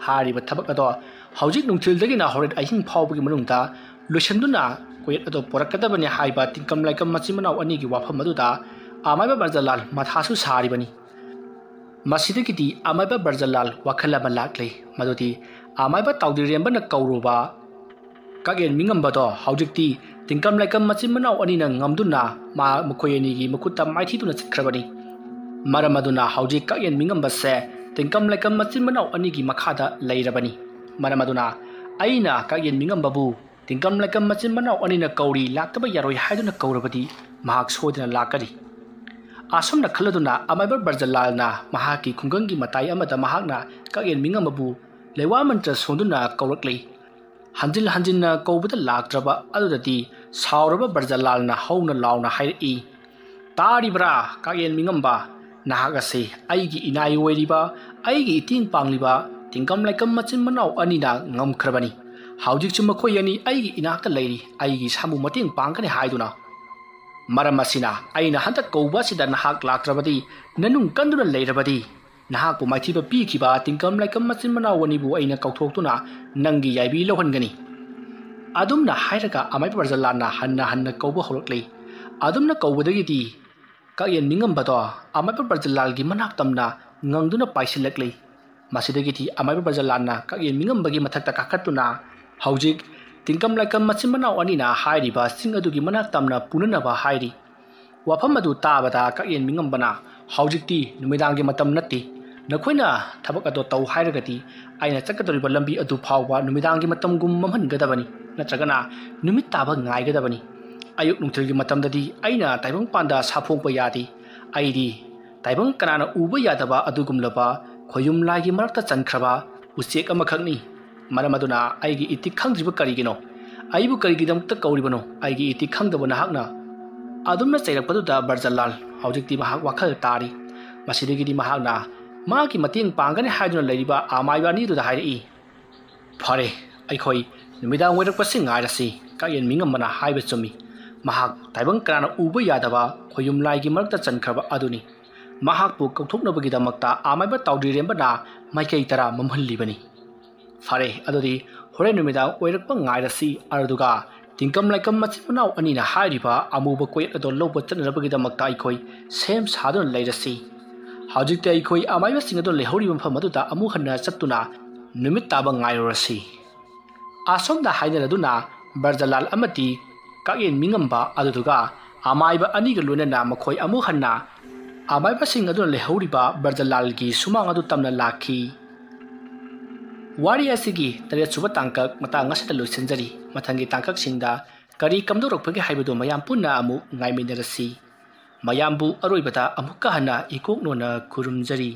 ꯍꯥꯏꯔꯤꯕ ꯊꯕꯛ ꯑꯗꯣ ꯍꯧꯖꯤꯛ ꯅꯨꯡꯊꯤꯜꯗꯒꯤꯅ ꯍꯣꯔꯦꯟ ꯑꯍꯤꯡ ꯐꯥꯎꯕꯒꯤ ꯃꯅꯨꯡꯗ ꯂꯣꯏꯁꯤꯟꯗꯨꯅ ꯀꯣꯌꯦꯠ ꯑꯗꯣ ꯄꯨꯔꯛꯀꯗꯕꯅꯤ ꯍꯥꯏꯕ ꯇꯤꯡꯀꯝ ꯂꯥꯏꯀꯝ ꯃꯆꯤꯟ ꯃꯅꯥꯎ ꯑꯅꯤꯒꯤ ꯋꯥꯐꯝ ꯑꯗꯨꯗ ꯑꯃꯥꯏꯕ ꯕ꯭ꯔꯖꯂꯥꯜ ꯃꯊꯥꯁꯨ ꯁꯥꯔꯤꯕꯅꯤ꯫ ꯃꯁꯤꯗꯒꯤꯗꯤ ꯑꯃꯥꯏꯕ ꯕ꯭ꯔꯖꯂꯥꯜ ꯋꯥꯈꯜ ꯑꯃ ꯂꯥꯛꯂꯦ, ꯃꯗꯨꯗꯤ ꯑꯃꯥꯏꯕ ꯇꯥꯎꯗꯤꯔꯦꯝꯕꯅ ꯀꯧꯔꯨꯕ ꯀꯥꯛꯌꯦꯟ ꯃꯤꯉꯝꯕꯗꯣ ꯍꯧꯖꯤꯛꯇꯤ ꯇꯤꯡꯀꯝ ꯂꯥꯏꯀꯝ ꯃꯆꯤꯟ ꯃꯅꯥꯎ ꯑꯅꯤꯅ ꯉꯝꯗꯨꯅ ꯃꯥ, ꯃꯈꯣꯏ ꯑꯅꯤꯒꯤ ꯃꯈꯨꯠꯇ ꯃꯥꯏꯊꯤꯗꯨꯅ ꯆꯠꯈ꯭ꯔꯕꯅꯤ꯫ ꯃꯔꯝ ꯑꯗꯨꯅ ꯍꯧꯖꯤꯛ ꯀꯥꯛꯌꯦꯟ ꯃꯤꯉꯝꯕꯁꯦ ꯇꯤꯡꯀꯝ ꯂꯥꯏꯀꯝ ꯃꯆꯤꯟ ꯃꯅꯥꯎ ꯑꯅꯤꯒꯤ ꯃꯈꯥꯗ ꯂꯩꯔꯕꯅꯤ꯫ ꯃꯔꯝ ꯑꯗꯨꯅ ꯑꯩꯅ ꯀꯥꯛꯌꯦꯟ ꯃꯤꯉꯝꯕꯕꯨ ꯇꯤꯡꯀꯝ ꯂꯥꯏꯀꯝ ꯃꯆꯤꯟ ꯃꯅꯥꯎ ꯑꯅꯤꯅ ꯀꯧꯔꯤ, ꯂꯥꯛꯇꯕ ꯌꯥꯔꯣꯏ ꯍꯥꯏꯗꯨꯅ ꯀꯧꯔꯕꯗꯤ ꯃꯍꯥꯛ ꯁꯣꯏꯗꯅ ꯂꯥꯛꯀꯅꯤ꯫ ꯑꯁꯨꯝꯅ ꯈꯜꯂꯗꯨꯅ ꯑꯃꯥꯏꯕ ꯕ꯭ꯔꯖꯂꯥꯜꯅ ꯃꯍꯥꯛꯀꯤ ꯈꯨꯡꯒꯪꯒꯤ ꯃꯇꯥꯏ ꯑꯃꯗ ꯃꯍꯥꯛꯅ ꯀꯥꯛꯌꯦꯟ ꯃꯤꯉꯝꯕꯕꯨ ꯂꯩꯋꯥ ꯃꯟꯇ꯭ꯔ ꯁꯣꯟꯗꯨꯅ ꯀꯧꯔꯛꯂꯤ꯫ ꯍꯟꯖꯤꯟ ꯍꯟꯖꯤꯟꯅ ꯀꯧꯕꯗ ꯂꯥꯛꯇ꯭ꯔꯕ ꯑꯗꯨꯗꯗꯤ ꯁꯥꯎꯔꯕ ꯕ꯭ꯔꯖꯂꯥꯜꯅ ꯍꯧꯅ ꯂꯥꯎꯅ ꯍꯥꯏꯔꯛꯏ, "ꯇꯥꯔꯤꯕ꯭ꯔꯥ ꯀꯥꯛꯌꯦꯟ ꯃꯤꯉꯝꯕ? ꯅꯍꯥꯛ ꯑꯁꯤ ꯑꯩꯒꯤ ꯏꯅꯥꯏ ꯑꯣꯏꯔꯤꯕ, ꯑꯩꯒꯤ ꯏꯇꯦꯡ ꯄꯥꯡꯂꯤꯕ ꯇꯤꯡꯀꯝ ꯂꯥꯏꯀꯝ ꯃꯆꯤꯟ ꯃꯅꯥꯎ ꯑꯅꯤꯅ ꯉꯝꯈ꯭ꯔꯕꯅꯤ꯫ ꯍꯧꯖꯤꯛꯁꯨ ꯃꯈꯣꯏ ꯑꯅꯤ ꯑꯩꯒꯤ ꯏꯅꯥꯛꯇ ꯂꯩꯔꯤ, ꯑꯩꯒꯤ ꯏꯁꯥꯕꯨ ꯃꯇꯦꯡ ꯄꯥꯡꯒꯅꯤ ꯍꯥꯏꯗꯨꯅ꯫ ꯃꯔꯝ ꯑꯁꯤꯅ ꯑꯩꯅ ꯍꯟꯗꯛ ꯀꯧꯕ ꯑꯁꯤꯗ ꯅꯍꯥꯛ ꯂꯥꯛꯇ꯭ꯔꯕꯗꯤ, ꯅꯅꯨꯡ ꯀꯟꯗꯨꯅ ꯂꯩꯔꯕꯗꯤ, ꯅꯍꯥꯛꯄꯨ ꯃꯥꯏꯊꯤꯕ ꯄꯤꯈꯤꯕ ꯇꯤꯡꯀꯝ ꯂꯥꯏꯀꯝ ꯃꯆꯤꯟ ꯃꯅꯥꯎ ꯑꯅꯤꯕꯨ ꯑꯩꯅ ꯀꯧꯊꯣꯛꯇꯨꯅ ꯅꯪꯒꯤ ꯌꯥꯏꯕꯤ ꯂꯧꯍꯟꯒꯅꯤ"꯫ ꯑꯗꯨꯝꯅ ꯍꯥꯏꯔꯒ ꯑꯃꯥꯏꯕ ꯕ꯭ꯔꯖꯂꯥꯜꯅ ꯍꯟꯅ ꯍꯟꯅ ꯀꯧꯕ ꯍꯧꯔꯛꯂꯤ꯫ ꯑꯗꯨꯝꯅ ꯀꯧꯕꯗꯒꯤꯗꯤ ꯀꯥꯛꯌꯦꯟ ꯃꯤꯉꯝꯕꯗꯣ ꯑꯃꯥꯏꯕ ꯕ꯭ꯔꯖꯂꯥꯜꯒꯤ ꯃꯅꯥꯛ ꯇꯝꯅ ꯉꯪꯗꯨꯅ ꯄꯥꯏꯁꯤꯜꯂꯛꯂꯤ꯫ ꯃꯁꯤꯗꯒꯤꯗꯤ ꯑꯃꯥꯏꯕ ꯕ꯭ꯔꯖꯂꯥꯜꯅ ꯀꯥꯛꯌꯦꯟ ꯃꯤꯉꯝꯕꯒꯤ ꯃꯊꯛꯇ ꯀꯥꯈꯠꯇꯨꯅ ꯍꯧꯖꯤꯛ ꯇꯤꯡꯀꯝ ꯂꯥꯏꯀꯝ ꯃꯆꯤꯟ ꯃꯅꯥꯎ ꯑꯅꯤꯅ ꯍꯥꯏꯔꯤꯕ ꯆꯤꯡ ꯑꯗꯨꯒꯤ ꯃꯅꯥꯛ ꯇꯝꯅ ꯄꯨꯅꯅꯕ ꯍꯥꯏꯔꯤ꯫ ꯋꯥꯐꯝ ꯑꯗꯨ ꯇꯥꯕꯗ ꯀꯥꯛꯌꯦꯟ ꯃꯤꯉꯝꯕꯅ, "ꯍꯧꯖꯤꯛꯇꯤ ꯅꯨꯃꯤꯗꯥꯡꯒꯤ ꯃꯇꯝ ꯅꯠꯇꯦ꯫ ꯅꯈꯣꯏꯅ ꯊꯕꯛ ꯑꯗꯨ ꯇꯧ ꯍꯥꯏꯔꯒꯗꯤ ꯑꯩꯅ ꯆꯠꯀꯗꯧꯔꯤꯕ ꯂꯝꯕꯤ ꯑꯗꯨ ꯐꯥꯎꯕ ꯅꯨꯃꯤꯗꯥꯡꯒꯤ ꯃꯇꯝꯒꯨꯝ ꯃꯝꯍꯟꯒꯗꯕꯅꯤ, ꯅꯠꯇ꯭ꯔꯒꯅ ꯅꯨꯃꯤꯠ ꯇꯥꯕ ꯉꯥꯏꯒꯗꯕꯅꯤ꯫ ꯑꯌꯨꯛ ꯅꯨꯡꯊꯤꯜꯒꯤ ꯃꯇꯝꯗꯗꯤ ꯑꯩꯅ ꯇꯥꯏꯕꯪꯄꯥꯟꯗ ꯁꯥꯐꯣꯡꯕ ꯌꯥꯗꯦ꯫ ꯑꯩꯗꯤ ꯇꯥꯏꯕꯪ ꯀꯅꯥꯅ ꯎꯕ ꯌꯥꯗꯕ ꯑꯗꯨꯒꯨꯝꯂꯕ ꯈꯣꯌꯨꯝ ꯂꯥꯏꯒꯤ ꯃꯔꯛꯇ ꯆꯟꯈ꯭ꯔꯕ ꯎꯆꯦꯛ ꯑꯃꯈꯛꯅꯤ꯫ ꯃꯔꯝ ꯑꯗꯨꯅ ꯑꯩꯒꯤ ꯏꯇꯤꯛ ꯈꯪꯗ꯭ꯔꯤꯕ ꯀꯔꯤꯒꯤꯅꯣ? ꯑꯩꯕꯨ ꯀꯔꯤꯒꯤꯗꯃꯛꯇ ꯀꯧꯔꯤꯕꯅꯣ? ꯑꯩꯒꯤ ꯏꯇꯤꯛ ꯈꯪꯗꯕ ꯅꯍꯥꯛꯅ?" ꯑꯗꯨꯝꯅ ꯆꯩꯔꯛꯄꯗꯨꯗ ꯕ꯭ꯔꯖꯂꯥꯜ ꯍꯧꯖꯤꯛꯇꯤ ꯃꯍꯥꯛ ꯋꯥꯈꯜ ꯇꯥꯔꯤ꯫ ꯃꯁꯤꯗꯒꯤꯗꯤ ꯃꯍꯥꯛꯅ ꯃꯍꯥꯛꯀꯤ ꯃꯇꯦꯡ ꯄꯥꯡꯒꯅꯤ ꯍꯥꯏꯗꯨꯅ ꯂꯩꯔꯤꯕ ꯑꯃꯥꯏꯕ ꯑꯅꯤꯗꯨꯗ ꯍꯥꯏꯔꯛꯏ, "ꯐꯔꯦ, ꯑꯩꯈꯣꯏ ꯅꯨꯃꯤꯗꯥꯡ ꯑꯣꯏꯔꯛꯄꯁꯤ ꯉꯥꯏꯔꯁꯤ꯫ ꯀꯥꯛꯌꯦꯟ ꯃꯤꯉꯝꯕꯅ ꯍꯥꯏꯕ ꯆꯨꯝꯃꯤ꯫ ꯃꯍꯥꯛ ꯇꯥꯏꯕꯪ ꯀꯅꯥꯅ ꯎꯕ ꯌꯥꯗꯕ ꯈꯣꯌꯨꯝ ꯂꯥꯏꯒꯤ ꯃꯔꯛꯇ ꯆꯟꯈ꯭ꯔꯕ ꯑꯗꯨꯅꯤ꯫ ꯃꯍꯥꯛꯄꯨ ꯀꯧꯊꯣꯛꯅꯕꯒꯤꯗꯃꯛꯇ ꯑꯃꯥꯏꯕ ꯇꯥꯎꯗ꯭ꯔꯤꯔꯦꯝꯕꯅ ꯃꯥꯏꯀꯩ ꯇꯔꯥ ꯃꯝꯍꯜꯂꯤꯕꯅꯤ꯫ ꯐꯔꯦ, ꯑꯗꯨꯗꯤ ꯍꯣꯔꯦꯟ ꯅꯨꯃꯤꯗꯥꯡ ꯑꯣꯏꯔꯛꯄ ꯉꯥꯏꯔꯁꯤ꯫ ꯑꯗꯨꯗꯨꯒ ꯇꯤꯡꯀꯝ ꯂꯥꯏꯀꯝ ꯃꯆꯤꯟ ꯃꯅꯥꯎ ꯑꯅꯤꯅ ꯍꯥꯏꯔꯤꯕ ꯑꯃꯨꯕ ꯀꯣꯌꯦꯠ ꯑꯗꯣ ꯂꯧꯕ ꯆꯠꯅꯅꯕꯒꯤꯗꯃꯛꯇ ꯑꯩꯈꯣꯏ ꯁꯦꯝ ꯁꯥꯗꯨꯅ ꯂꯩꯔꯁꯤ꯫ ꯍꯧꯖꯤꯛꯇꯤ ꯑꯩꯈꯣꯏ ꯑꯃꯥꯏꯕꯁꯤꯡ ꯑꯗꯨ ꯂꯩꯍꯧꯔꯤꯕ ꯃꯐꯝ ꯑꯗꯨꯗ ꯑꯃꯨꯛ ꯍꯟꯅ ꯆꯠꯇꯨꯅ ꯅꯨꯃꯤꯠ ꯇꯥꯕ ꯉꯥꯏꯔꯨꯔꯁꯤ"꯫ ꯑꯁꯣꯝꯗ ꯍꯥꯏꯅꯔꯗꯨꯅ ꯕ꯭ꯔꯖꯂꯥꯜ ꯑꯃꯗꯤ ꯀꯥꯛꯌꯦꯟ ꯃꯤꯉꯝꯕ ꯑꯗꯨꯗꯨꯒ ꯑꯃꯥꯏꯕ ꯑꯅꯤꯒ ꯂꯣꯏꯅꯅ ꯃꯈꯣꯏ ꯑꯃꯨꯛ ꯍꯟꯅ ꯑꯃꯥꯏꯕꯁꯤꯡ ꯑꯗꯨꯅ ꯂꯩꯍꯧꯔꯤꯕ ꯕ꯭ꯔꯖꯂꯥꯜꯒꯤ ꯁꯨꯃꯥꯡ ꯑꯗꯨ ꯇꯝꯅ ꯂꯥꯛꯈꯤ꯫ ꯋꯥꯔꯤ ꯑꯁꯤꯒꯤ ꯇꯔꯦꯠ ꯁꯨꯕ ꯇꯥꯡꯀꯛ ꯃꯇꯥꯡ ꯑꯁꯤꯗ ꯂꯣꯏꯁꯤꯟꯖꯔꯤ꯫ ꯃꯊꯪꯒꯤ ꯇꯥꯡꯀꯛꯁꯤꯡꯗ ꯀꯔꯤ ꯀꯝꯗꯧꯔꯛꯄꯒꯦ ꯍꯥꯏꯕꯗꯨ ꯃꯌꯥꯝ ꯄꯨꯟꯅ ꯑꯃꯨꯛ ꯉꯥꯏꯃꯤꯟꯅꯔꯁꯤ꯫ ꯃꯌꯥꯝꯕꯨ ꯑꯔꯣꯏꯕꯗ ꯑꯃꯨꯛꯀ ꯍꯟꯅ ꯏꯀꯣꯛꯅꯣꯅ ꯈꯨꯔꯨꯝꯖꯔꯤ꯫